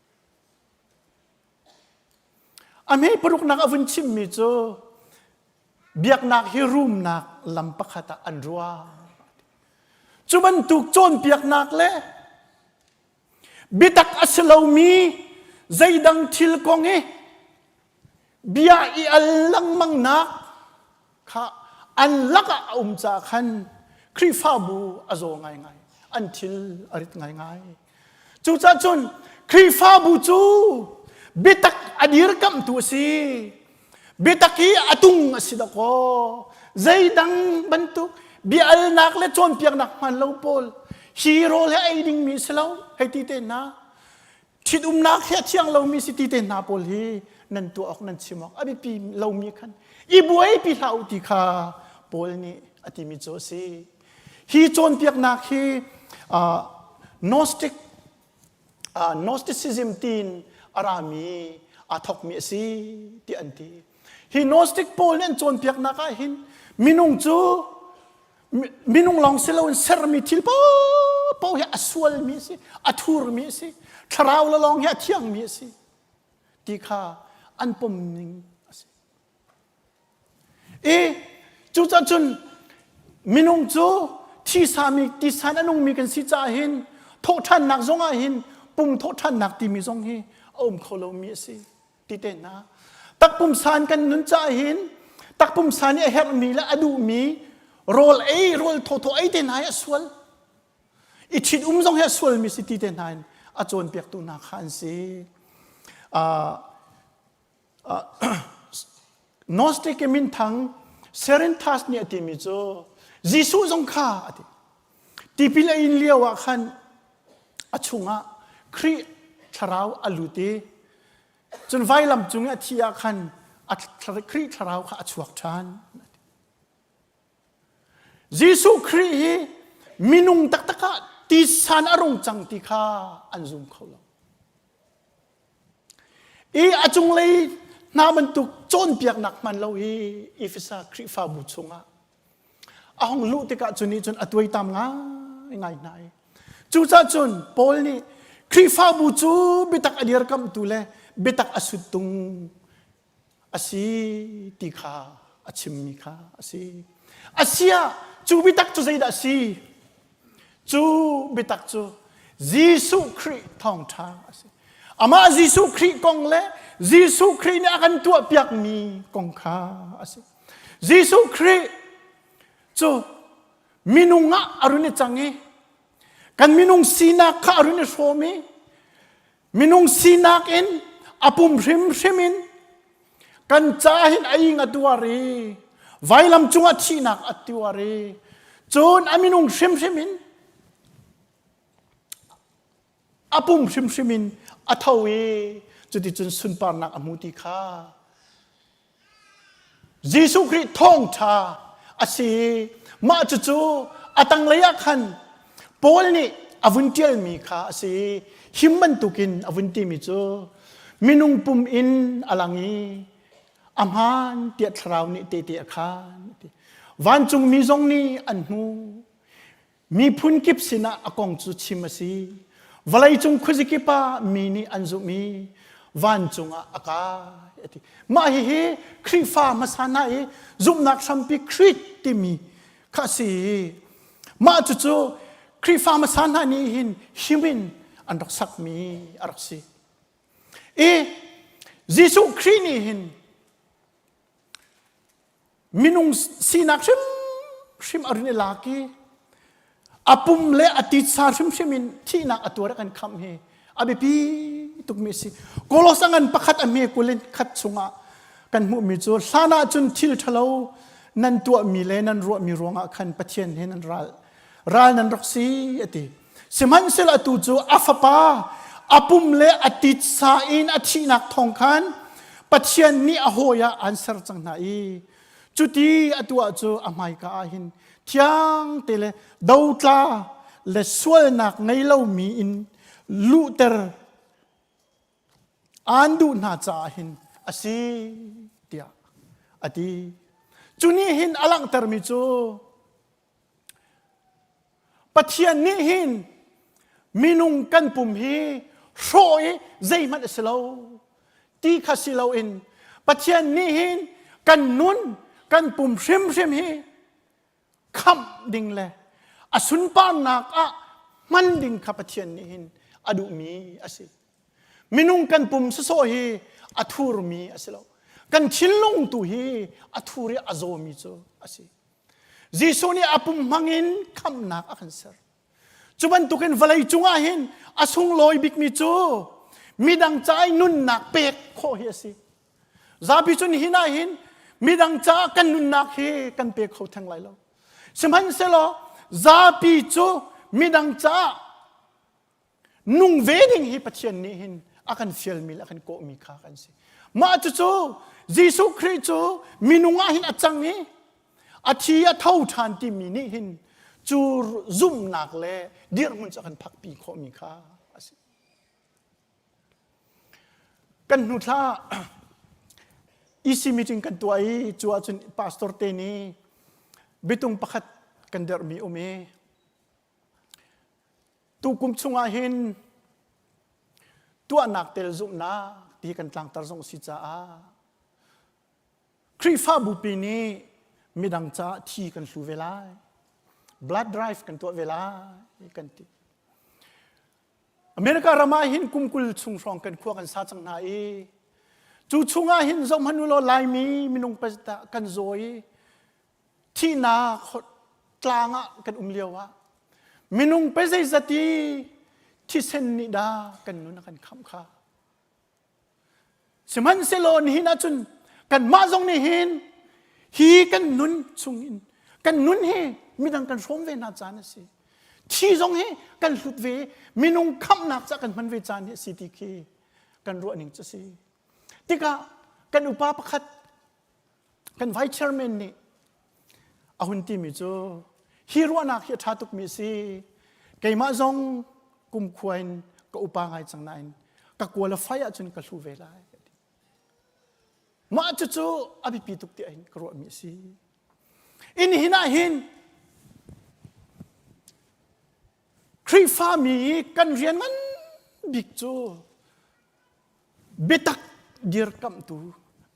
A hme paruknak a vun chimmi cu biaknak hi rumnak lam pakhat ah an ruah. Cu bantuk cawnpiaknak le biatak a si lomi zeidang thil kong i bia i al lengmangnak kha an lakah a um caah khan Khrihfabu a zaw ngaingai an thil a rit ngaingai cucaah cun Khrihfabu cu biatak a dirkamhtu a si Biatak hi a tung a si dakaw. Zeidang bantuk bia-alnak le cawnpiaknak hman lo pawl hi rawl he ei dingmi si lo hei ti te hna. Ṭhitumnak hi a thiang lomi si ti te hna pawl hi nan tuah awk nan chim awk a biapi lomi khan i buaipi hlah u ti kha Paul nih a timi cu a si. Hi cawnpiaknak hi uh, Gnostic Gnosticism tiin a rami aa thawkmi a si ti an ti. Hi Gnostic pawl nih an cawnpiaknak ah hin minung cu minung lawng si loin sermi thil paohpaoh hi a sualmi a si, a thurmi a si, thlarau le lawng hi a thiangmi a si ti kha an pom ning a si. I cucaah cun minung cu thisami tisan a nungmi kan si caah hin thawhṭhannak zong ah hin pum thawhṭhannak timi zong hi a um kho lomi a si ti te hna. Takpumsa in kan nun caah hin takpumsa nih a herhmi le a duhmi rawl ei rawl thawthaw ei te hna hi a sual. I ṭhit um zong hi a sualmi si ti te hna in a cawnpiaktu hna kha an si. Uh, Gnostic i minthang Serenthas nih a timi cu Jesuh zong kha a ti. Tipil a in lio ah khan a chungah Khrih thlarau a lut i cun vailam cung i a thi ah khan a Khrih thlarau kha a chuak ṭhan. Jesuh Khrih hi minung taktak ah tisan a rung cang ti kha an zum kho lo. I a cunglei hna bantuk cawnpiaknak hman lo hi Efesa Khrihfabu chungah a hung luh tikah cu nih cun a tuaitam ngaingai hna i cucaah cun Paul nih Khrihfabu cu biatak a dirkamhtu le biatak a suttung a si ti kha a chimmi kha a si. Asiah cu biatak cu zeidah a si? Cu biatak cu Jesuh Khrih thawngṭha a si. Amah Jesuh Khrih kong le Jesuh Khrih nih a kan tuahpiakmi kong kha a si. Jesuh Khrih cu minung ah a run i cang i kan minung sinak kha a run i hrawm i Minung sinak in a pum hrimhrim in kan ca hin a ing a tuar i vailam cungah thihnak a tuar i cun a minung hrimhrim in a pum hrimhrim in a tho i cuticun sunparnak a hmu ti kha Jesuh Khrih thawngṭha a si. Mah cucu a tanglei ah khan Paul nih a vun ṭialmi kha a si. Him bantukin a vun timi cu minung pum in a lang i a hmaan tiah thlarau nih tehte a khaan. Vancungmi zong nih an hmuh. Miphun kip sinah a kong cu chim a si. Vawleicung khuazikip ah mi nih an zumh i vancung ah a kai a ti. Mah hihi Khrihfa hmasa hna i zumhnak hrampi Creed timi kha a si i mah cucu Khrihfa hmasa hna nih hin him in an rak sakmi a rak si. I Jesuh Khrih nih hin Minung sinak hrimhrim a rin i lak i a pum le a titsa hrimhrim in thihnak a tuar kan khamh hi a biapi tukmi a si. Kolos a ngan pakhat a hme 20 in khat chungah kan hmuhmi cu hlan ah cun thil ṭhalo nan tuahmi le nan ruahmi ruangah khan Pathian he nan ral ral nan rak si a ti. Sihmanhsehlaw atu cu a fapa a pum le a titsa in a thihnak thawng khan Pathian nih a hawi ah an ser cang hna i cuti a tuah cu a hmaika ah hin thiang te le dotla le sualnak ngei lomi in luhter aan duh hna caah hin a si tiah a ti. Cu nih hin a langhtermi cu Pathian nih hin minung kan pum hi hrawh i zeihmanh a si lo ti kha si loin Pathian nih hin kan nun kan pum hrimhrim hi khamh ding le a sunparnak ah hman ding kha Pathian nih hin a duhmi a si. Minung kan pum sawsawh hi a thurmi a si lo. Kan thinlung tu hi a thur i a zawmi cu a si. Jesuh nih a pum hmangin khamhnak a kan ser. Cu bantukin vawlei cungah hin a sunglawi bikmi cu midang ca i nunnak pek khawh hi a si. Zapi cu nihin ah hin midang caah kan nunnak hi kan pe kho theng lai lo. Sihmanhsehlaw zapi cu midang caah nung ve ding hi Pathian nih hin a kan fialmi le a kan kawhmi kha kan si. Mah cucu Jesuh Khrih cu minung ah hin a cang i a thi a tho ṭhan timi nih hin cu zumhnak le dirhmun cu a kan phakpi khawhmi kha a si. Kan hnu thla. EC meeting kan tuah i cu ahcun pastor te nih bitung pakhat kan derhmi um i tukum chungah hin tuahnak tel zumhnak ti kan tlangtar zong si caah Khrihfabu pi nih midang caah thi kan hlu ve lai. Blood drive kan tuah ve lai kan ti. America ram ah hin kum 20 chung hrawng kan khua kan sa cang hna i cu chungah hin zohhmanh u law Laimi minung pazita kan zaw i thihnak tlang ah kan um lio ah minung pe zeizat i thisen nih dah kan nun a kan khamh kha. Sihmanhsehlaw nihin ahcun kanmah zong nih hin hi kan nun chungin kan nun hi midang kan hrawm ve hna caan a si. Thi zong hi kan hlut ve minung khamhnak ca kan hman ve caan hi a si ti khi kan ruah ning cu a si. Tikah kan upa pakhat kan vice chairman nih a hun timi cu hi ruahnak hi a ṭha tukmi a si. Keimah zong kumkhua in ka upa ngai cang nain ka qualify ahcun ka hlu ve lai. Mah cucu a biapi tuk tiah hin ka ruahmi a si. In hin ah hin Khrihfami kan rian ngan bik cu biatak dirkamhtu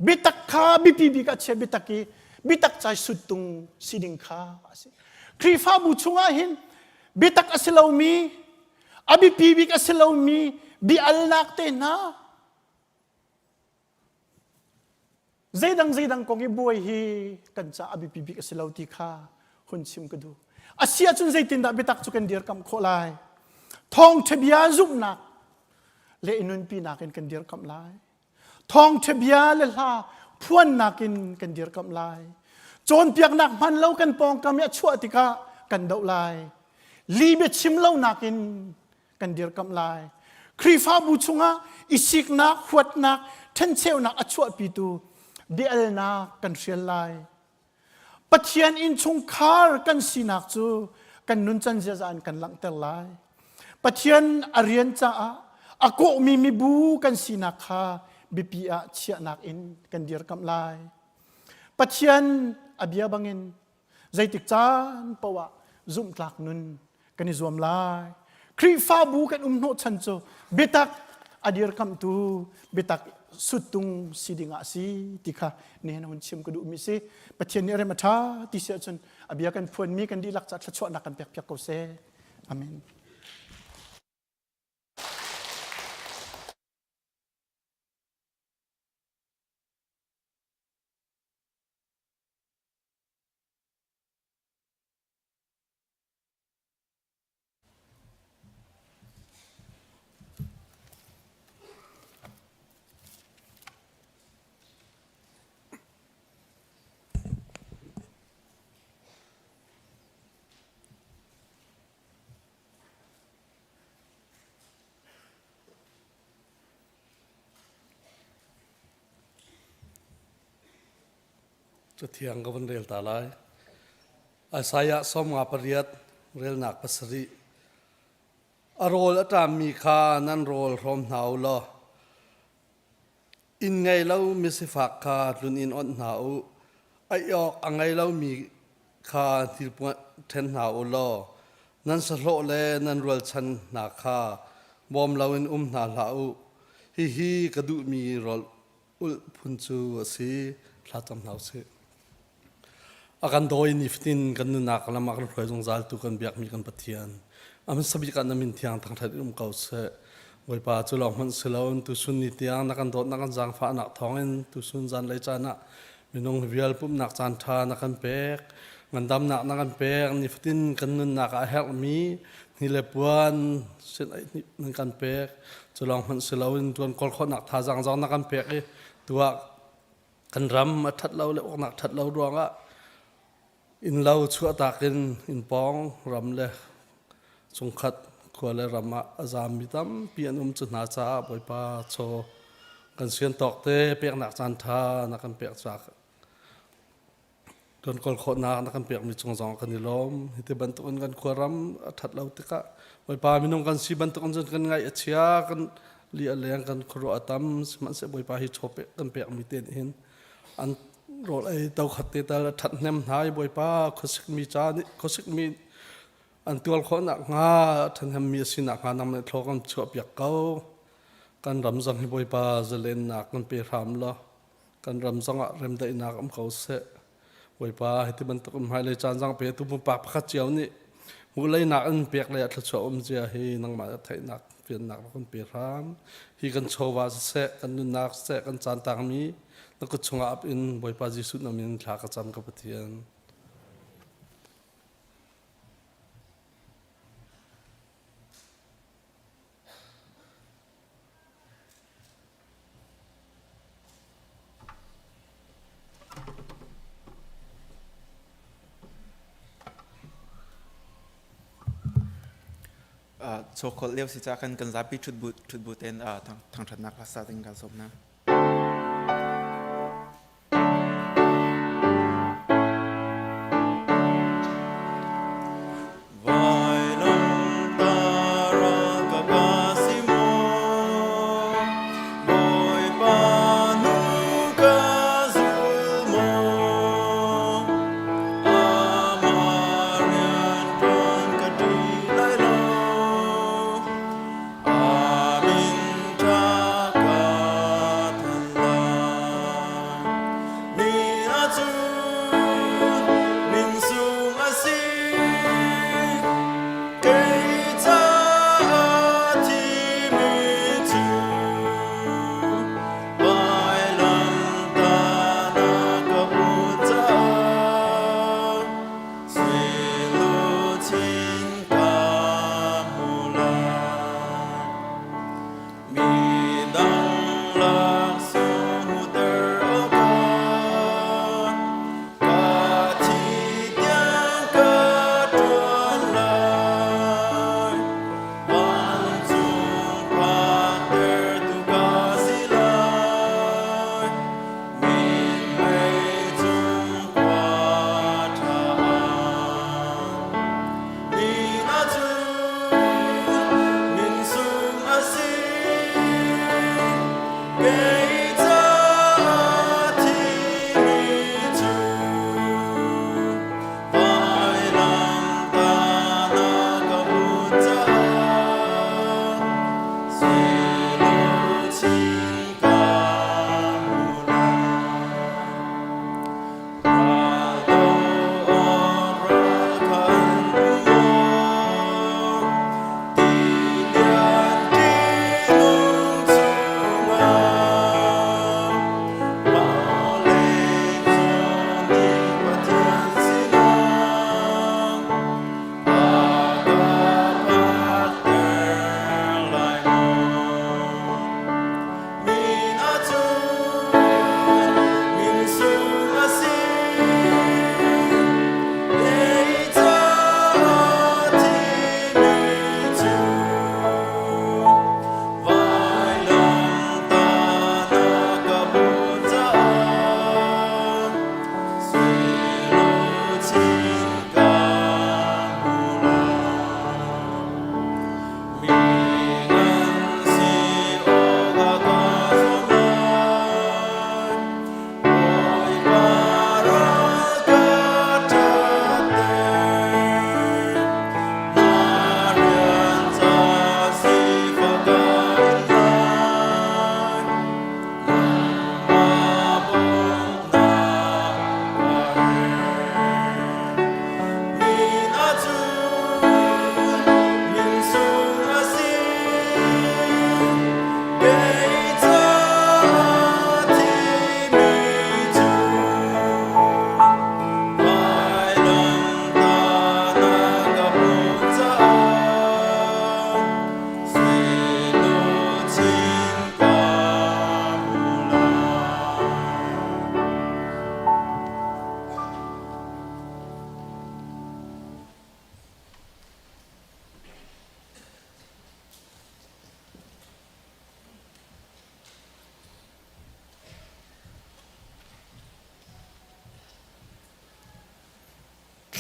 biatak kha biapi bik ah chia biatak i biatak cai suttung si ding kha a si Khrihfabu chungah hin biatak a si lomi a biapi bik a si lomi biaalnak te hna Zeidang zeidang kong i buai hi kan caah a biapi bik a si lo ti kha hun chim ka duh. A si ahcun zeitindah biatak cu kan dirkamh khawh lai? Thawngṭha bia zumhnak le i nunpinak in kan dirkamh lai. Thawngṭha bia le hla phuannak in kan dirkamh lai. Cawnpiaknak hman lo kan pawngkam i a chuah tikah kan doh lai. Li biachim lonak in kan dirkamh lai. Khrihfabu chungah i siknak, huatnak, ṭhencheunak a chuahpitu biaalnak kan hrial lai. Pathian innchungkhar kan sinak cu kan nuncan ziaza in kan langhter lai. Pathian a rian caah a kawhmi mibu kan sinak kha biapi ah chiahnak in kan dirkamh lai. Pathian a bia bangin zeitik caan paoh ah zumhtlak nun kan i zuam lai. Khrihfabu kan um hnawhchan cu biatak a dirkamhtu biatak suttung si ding ah a si ti kha nihin hun chim ka duhmi si. Pathian nih rem a ṭha ti si ahcun a bia kan phuanmi kan dihlak ca thluachuahnak kan pek piak ko seh. Amen. Cathiang ka van rel ta lai. Isaiah 58 relnak pasarih. A rawl a ṭammi kha nan rawl hrawm hna u law inn ngei lo misifak kha tlun in onh hna u. Aih awk a ngei lomi kha thilpuan ṭhen hna u law nan sahlawh le nan rualchan hna kha bawm loin um hna hlah u. Hihi ka duhmi rawl ulh phun cu a si. Thlacam hna u sih. A kan dawi nifatin kan nunnak lam ah kan hruai zungzal tu kan biakmi kan Pathian. A hmasa bik ah na min thiang thangṭhat in um ko seh. Bawipa cu lawng hmanh si loin tuchun ni tiang na kan dawt na kan zaangfahnak thawngin tuchun zanlei caan ah minung vial pumhnak caan ṭha na kan pek. Ngandamnak na kan pek. Nifatin kan nunnak ah a herhmi hni le puan sin nan kan pek. Cu lawng hmanh si loin ṭuan kawl khawhnak thazaang zong na kan pek i tuah kan ram a ṭhat lo le uknak ṭhat lo ruangah innlo chuahtak in inn pawng ram le chungkhat khua le ram ah a zaammi tampi an um cu hna caah Bawipa chaw kan sian tawk te peknak caan ṭha na kan pek caah kan kawl khawhnak na kan pekmi cung zong kan i lawm. Hiti bantukin kan khuaram a ṭhat lo tikah Bawipa minung kan si bantukin cun kan ngaih a chia, kan li a leng, kan khuaruah a tam. Sihmanhsehlaw Bawipa hi chaw pek kan pekmi te nih hin. An rawl ei to khat te tal a ṭhathnem hna i Bawipa khuasikmi ca nih khuasikmi an tuar khawh nakhnga ṭhahnemmi a si nakhnga nang nih thlaw kan chuahpiak ko. Kan ram zong hi Bawipa zalennak kan pe hram law kan ram zongah remdaihnak um ko seh. Bawipa hiti bantuk in hmailei caan zang petu pumpak pakhat cio nih hmuhleinak in pek lei ah thluachuah um zia hi nangmah theihnak fiannak rak kan pe hram. Hi kan chawva siseh, kan nunnak siseh, kan caan tangmi na kut chungah ap in Bawipa Jesuh na min thla ka cam ka Pathian. Chawkholh lio si ca kan kan zapi ṭhutbu ṭhutbu tein thangṭhatnak hla sa ding kan sawm hna.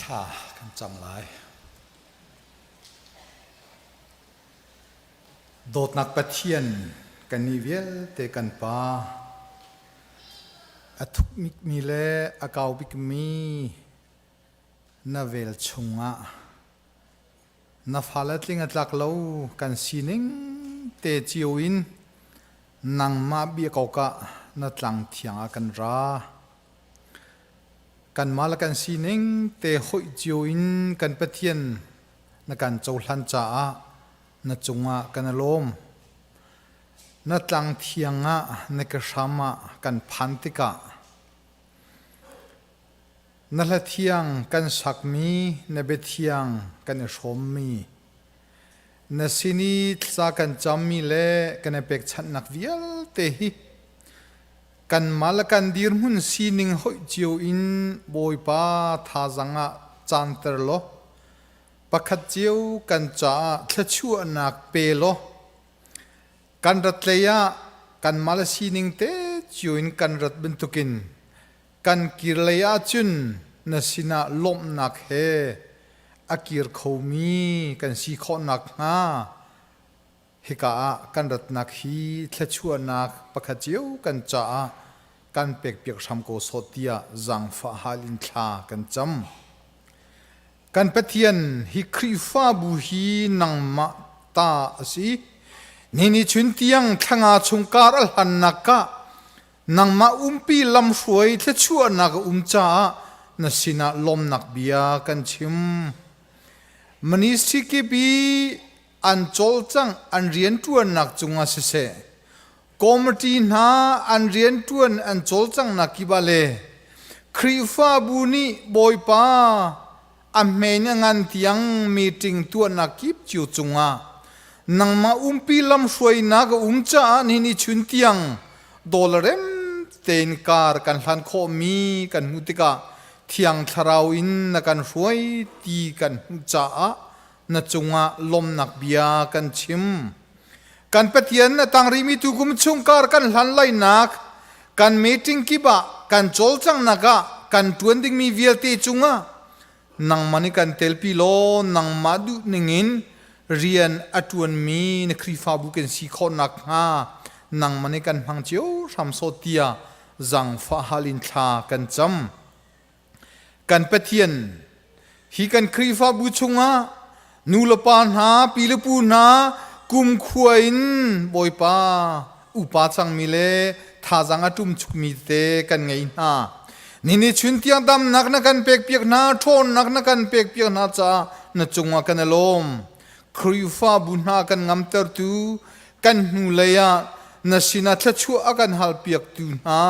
Thla kan cam lai. Dawtnak Pathian kan nih vialte kan Pa. A thukmi le a kau bikmi na vel chungah na fale tling a tlak lo kan sining te cio in nangmah bia kokah na tlang thiang ah kan ra. Kanmah le kan sining te hoih cio in kan Pathian na kan cohlan caah na cungah kan i lawm. Na tlang thiang ah na ke hram ah kan phan tikah na hla thiang kan sakmi na biathiang kan i hrawmmi na sin i thla kan cammi le kan i pekchanhnak vialte hi kanmah le kan dirhmun sining hoih cio in Bawipa thazaang ah caanter law pakhat cio kan caah thluachuahnak pe law Kan rat lei ah kanmah le sining te cio in kan rat bantukin kan kir lei ahcun na sinah lawmhnak he a kir khomi kan si khawh nakhnga hika ah kan ratnak hi thluachuahnak pakhat cio kan caah kan pekpiak hram ko sawh tiah zaangfah hal in thla kan cam. Kan Pathian hi Khrihfabu hi nangmah ta a si. Nini chun tiang thlanga chung kar a hlannak ah nangmah umpi lamhruai thluachuahnak a um caah na sinah lawmnak bia kan chim. Ministry kip i an cawlcangh an rianṭuannak cungah siseh, Committee hna an rianṭuan an cawlcanghnak kip ah le Khrihfabu nih Bawipa a hme in a ngan tiang meeting tuahnak kip cio cungah nangmah umpi lamhruainak a um caah nihin i chun tiang dawlarem tein kar kan hlan khawhmi kan hmuh tikah Thiang Thlarau in na kan hruai ti kan hmuh caah na cungah lawmnak bia kan chim. Kan Pathian a tang rihmi tukum chung kar kan hlan lainak, kan meeting kip ah kan cawlcanghnak ah kan ṭuan dingmi vialte cungah nangmah nih kan telpi law nangmah duh ningin rian a ṭuanmi na Khrihfabu kan si khawh nakhnga nangmah nih kan hmang cio hram sawh tiah zaangfah hal in thla kan cam. Kan Pathian, hi kan Khrihfabu chungah nu le pa hna, pi le pu hna, kumkhua in Bawipa upa cangmi le thazaang a ṭumchukmi tete kan ngei hna. Nini chun tiang damnak na kan pekpiak hna, ṭhawnnak na kan pekpiak hna caah na cungah kan i lawm. Khrihfabu hna kan ngamtertu, kan hnulei ah na sinah thluachuah a kan halpiaktu hna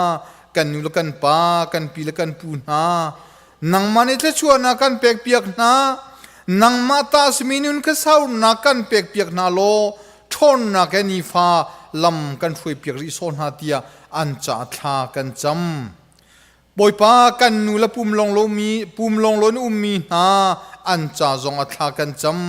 kan nu le kan pa kan pi le kan pu hna nangmah nih thluachuahnak kan pekpiak hna nangmah ta simi nun kha saunak kan pekpiak hna law ṭhawnnak he nifa lam kan hruaipiak rih sawh hna tiah an ca thla kan cam Bawipa kan nu le pum lawng lomi pum lawng lo in ummi hna an ca zong a thla kan cam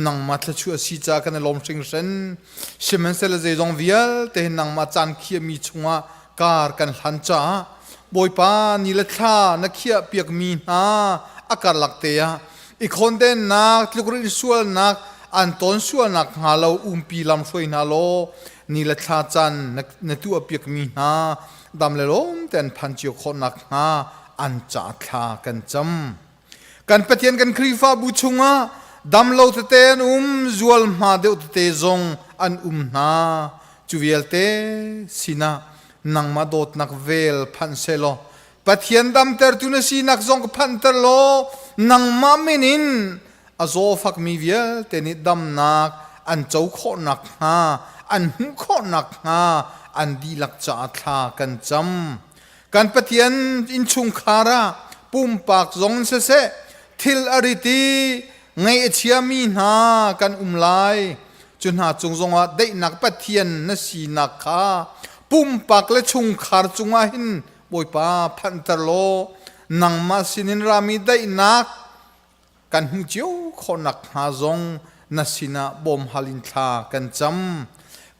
nangmah thluachuah si ca kan i lawm hringhran sihmanhsehlaw zeizong vialte hi nangmah caan khiahmi chungah kar kan hlan caah Bawipa ni le thla na khiah piakmi hna a karlak te ah i khawndennak tlukrilh sualnak an tawn sualnak hnga lo umpi lam hruai hna law ni le thla caan na tuah piakmi hna dam le lawm te an phan cio khawh nakhnga an ca thla kan cam. Kan Pathian kan Khrihfabu chungah dam lo tete an um, zual hma deuh tete zong an um hna. Cu vialte sinah nangmah dawtnak vel phanh selaw Pathian damtertu na sinak zong ka phanhter law nangmah min in a zawfakmi vialte nih damnak an co khawh nakhnga an hmuh khawh nakhnga an dihlak caah thla kan cam. Kan Pathian innchungkhar ah pumpak zong in siseh thil a rit i ngaih a chiami hna kan um lai. Cu hna cung zongah daihnak Pathian na sinak kha pumpak le chungkhar cungah hin Bawipa phanhter law nangmah sinin rami daihnak kan hmuh cio khawh nakhnga zong na sinah bawm hal in thla kan cam.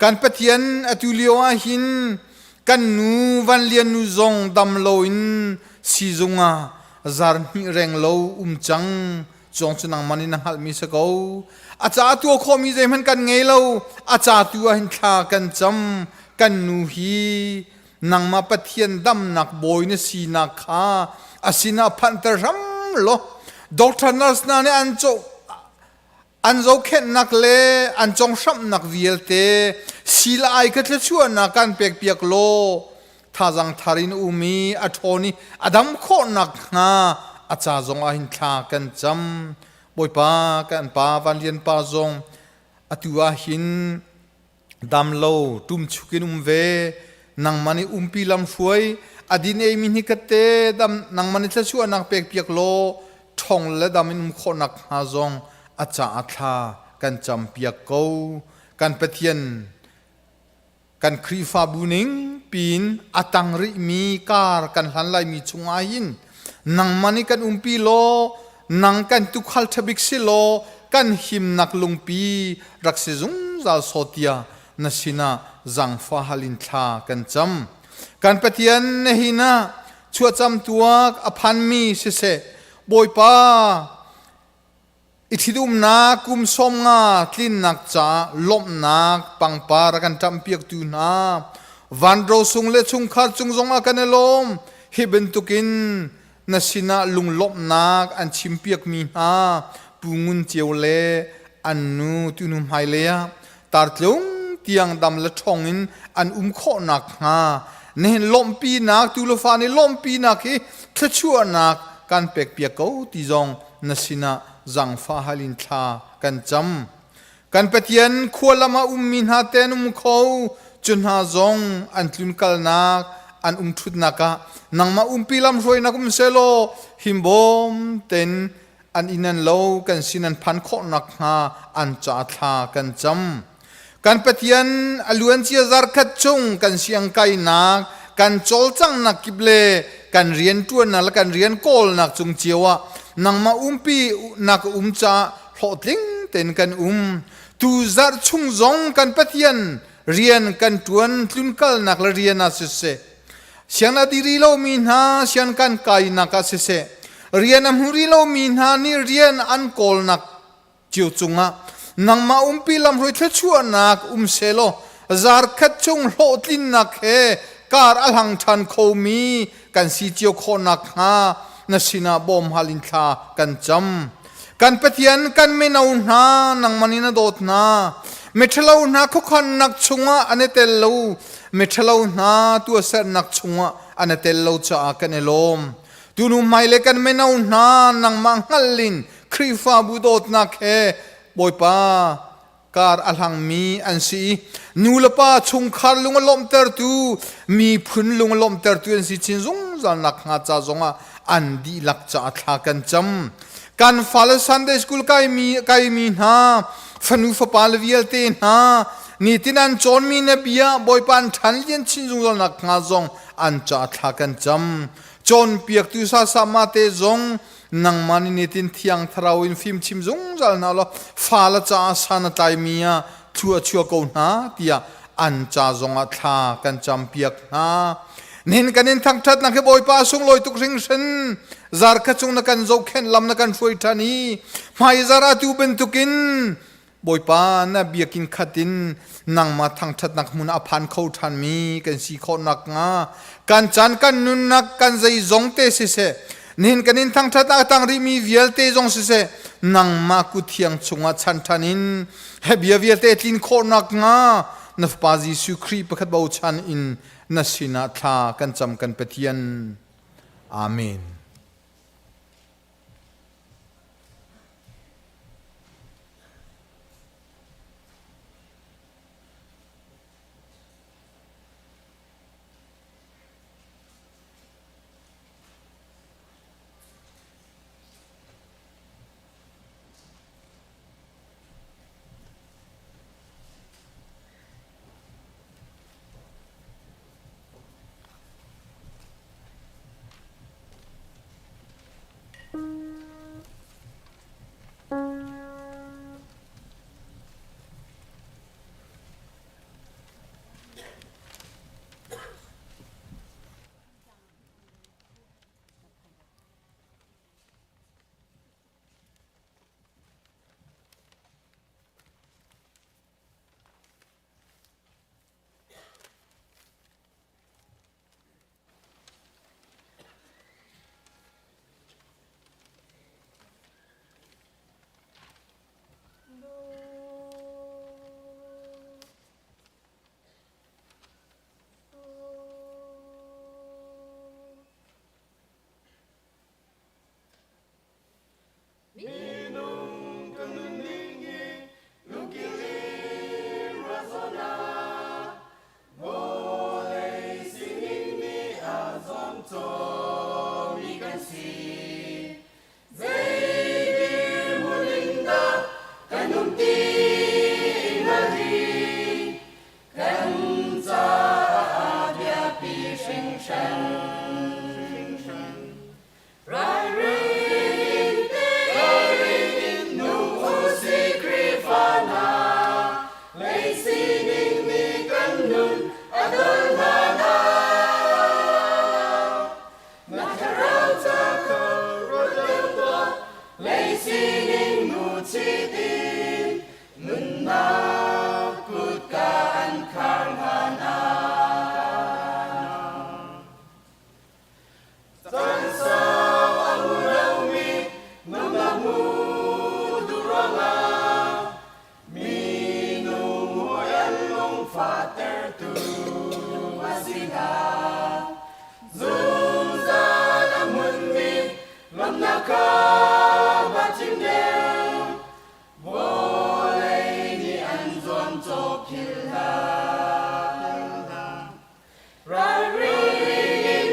Kan Pathian atu lio ah hin kan nu Van Lian nu zong dam loin siizung ah zar hnih reng lo um cang cawng cu nangmah nih na hngalhmi si ko. A ca tuah khawhmi zeihmanh kan ngei lo. A ca tu ah hin thla kan cam. Kan nu hi. Nangmah Pathian damnak bawi na sinak kha a sinah phanhter hram law doctor nurse hna nih an cawh an zohkhenhnak le an conghramhnak vialte sila ai kha thluachuahnak kan pekpiak law thazang thar in um i a ṭhawn i a dam khawhnak hnga a ca zong ah hin thla kan cam Bawipa kan pa Van Lian pa zong atu ah hin dam lo ṭumchuk in um ve nangmah nih umpi lam hruai a din ei mi hnikhat te dam nangmah nih thluachuahnak pek piak law ṭhong le dam in um khawhnak hnga zong a caah thla kan cam piak ko kan Pathian kan Khrihfabu ning piin a tang rihmi kar kan hlan laimi chungah hin nangmah nih kan umpi law nang kan tukhal ṭhabik si law kan himnak lungpi rak si zungzal sawtia na sinah zangfa hal in thla kan cam kan Pathian na hin ah chuahcam tuak a phanmi siseh Bawipa I ṭhitumnak kum 50 tlinnak caah lawmhnak pangpar a kan ṭamhpiaktu hna vanrosung le chungkhar cung zongah kan i lawm. Hi bantukin na sinah lunglawmhnak an chimpiakmi hna Pu Ngun Ceu le an nu tunu hmailei ah tartlung tiang dam le ṭhawng in an um khawh nakhnga nihin lawmhpinak tu le fa nih lawmhpinak hi thluachuahnak kan pekpiak ko ti zong na sinah zaangfah hal in thla kan cam. Kan Pathian khua lam ah ummi hna te an um kho, cu hna zong an tlunkalnak, an umṭhutnak ah nangmah umpi lamhruainak um sehlaw himbawm tein an inn an lo kan sin an phan khawh nakhnga an ca thla kan cam. Kan Pathian a luancia zarkhat chung kan siangkainak, kan cawlcanghnak kip le kan rianṭuannak le kan rian kawlnak cung cio ah nangmah umpi nak um caah hlawhtling tein kan um. Tu zarh chung zong kan Pathian rian kan ṭuan tlunkalnak le rian ah siseh, siang a diri lomi hna sian kan kainak ah siseh, rian a hmu rih lomi hna nih rian an kawlnak cio cungah nangmah umpi lamhruai thluachuahnak um selaw zarkhat chung hlawhtlinnak he kar a hlang ṭhan khomi kan si cio khawh nakhnga na sinah bawm hal in thla kan cam. Kan Pathian kan mino hna nangmah nih na dawt hna. Miṭhalo hna khuakhannak chungah an i tel lo. Miṭhalo hna tuahsernak chungah an i tel lo caah kan i lawm. Tunu hmai le kan mino hna nangmah hngalh in Khrihfabu dawtnak he Bawipa kar a hlangmi an si i nu le pa chungkhar lung a lawmhtertu miphun lung a lawmhtertu an si chin zungzal nakhnga ca zongah an dihlak caah thla kan cam. Kan fale Sunday school kaimi kaimi hna fanu fapa le vialte hna nitin an cawnmi na bia Bawipa an ṭhan lian chin zungzal nakhnga zong an caah thla kan cam. Cawnpiaktu sasama te zong nangmah nih nitin thiang thlarau in fim chim zungzal hna law fale caah san a tlaimi ah thlua chuah ko hna tiah an ca zongah thla kan campiak hna. Nihin kan in thangṭhatnak hi Bawipa sunglawi tuk hringhran zarkhat chung na kan zohkhenh lam na kan hruai ṭhan i hmaizar atu bantukin Bawipa na biakinn khat in nangmah thangṭhatnak hmun a phan kho ṭhanmi kan si khawh nakhnga kan caan kan nunnak kan zeizong te siseh nihin kan in thangṭhatnak a tang rihmi vialte zong siseh nangmah kut thiang chungah chan ṭhan in he bia vialte tlin khawh nakhnga na Fapa Jesuh Khrih pakhat bochan in na sinah thla kan cam kan Pathian. Amen. zuamcawmi kan si. Zei dirhmun in dah kan um ti hngal hi kan caah biapi hringhran. Ralring in nung usih Khrihfa hna, lei sining nih kan nun a dol hlan ah. Na thlarau ca kha ruat deuh tuah, lei sining nu chit in nunnak kutka an khar hlan ah. Caan sau a hmu lomi nunnak hmu duh ruangah minung hawi an lungfahtertu a si hna. Zungzal a hmunmi lawmhnak kha va chim deuh. Vawlei nih an zuamcawh philh hlah. Ralring in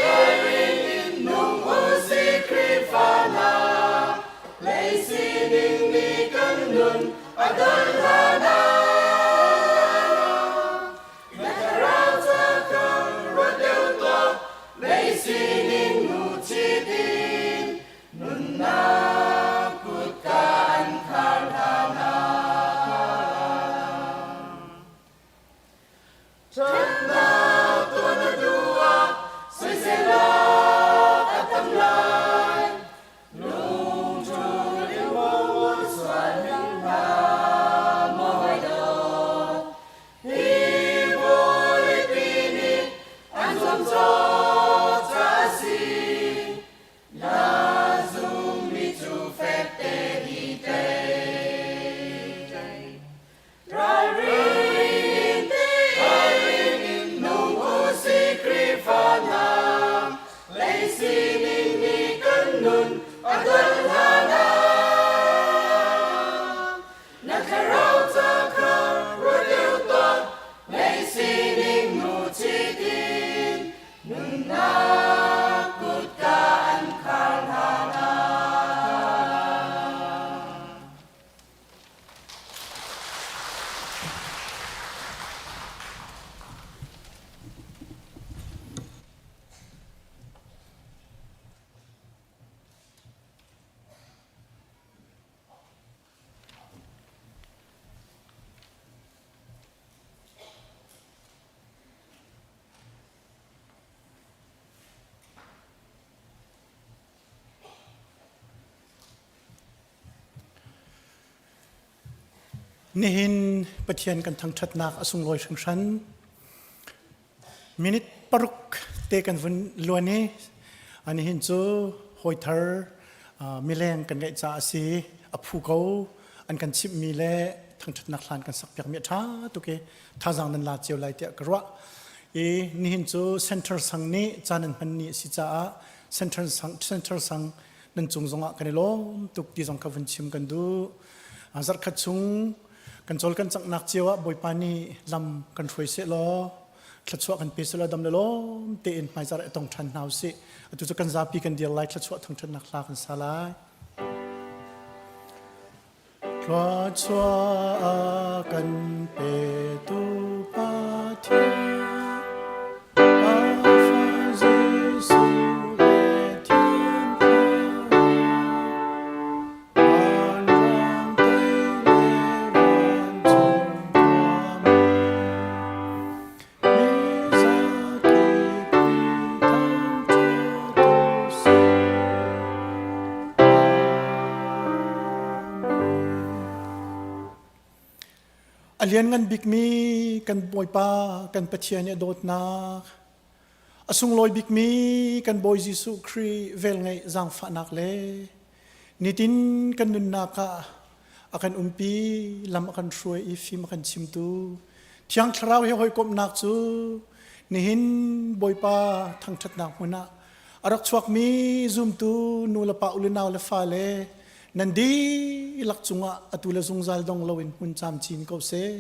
ralring in nung usih Khrihfa hna, lei sining nih kan nun a dol hlan ah. Na thlarau ca kha ruat deuh tuah, lei sining nu chit in nunnak kutka an khar hlan ah. Ṭhatnak tuah na duh ah soiselnak a tam lai. Lungṭul in maw sual hmanh hlah maw hawidawt. Hi vawleipi nih an zuamcawh caah a si. Na zummi cu fekte i tlaih. Ralring in nung usih Khrihfa hna, lei sining nih kan nun a dol hlan ah. Na thlarau ca kha ruat deuh tuah, lei sining nu chit in nunnak kutka an khar hlan ah. Nihin Pathian kan thangṭhatnak a sunglawi hringhran. Minute paruk te kan vun luan i nihin cu hawithar mileng kan ngeih caah a si. A phu ko an kan chimhmi le thangṭhatnak hlan kan sakpiakmi a ṭha tuk i thazaang nan la cio lai tiah ka ruah. I nihin cu center sang nih caan an hman ni a si caah center sang, center sang nan cung zongah kan i lawm tuk ti zong kha vun chim kan duh. Zarhkhat chung kan cawl kan canghnak cio ah Bawipa nih lam kan hruai seh law thluachuah kan pe seh law dam le lawm tein hmaizarh i tong ṭhan hna usih. Atu cu kan zapi kan dir lai thluachuah thangṭhatnak hla kan sa lai. Thluachuah a kan petu Pathian, a Fa Jesuh le Thiang Thlarau, vanrang te le vancung khuami, mi zakip i thangṭhat u sih. A lianngan bikmi kan Bawipa kan Pathian i a dawtnak, a sunglawi bikmi kan Bawi Jesuh Khrih velngeih zaangfahnak le nitin kan nunnak ah a kan umpi, lam a kan hruai i fim a kan chimtu Thiang Thlarau he hawikomhnak cu nihin Bawipa thangṭhatnak hmun ah a rak chuakmi zumtu nu le pa u le nau le fale nan dihlak cungah atu le zungzal dong loin hmun camcin ko seh.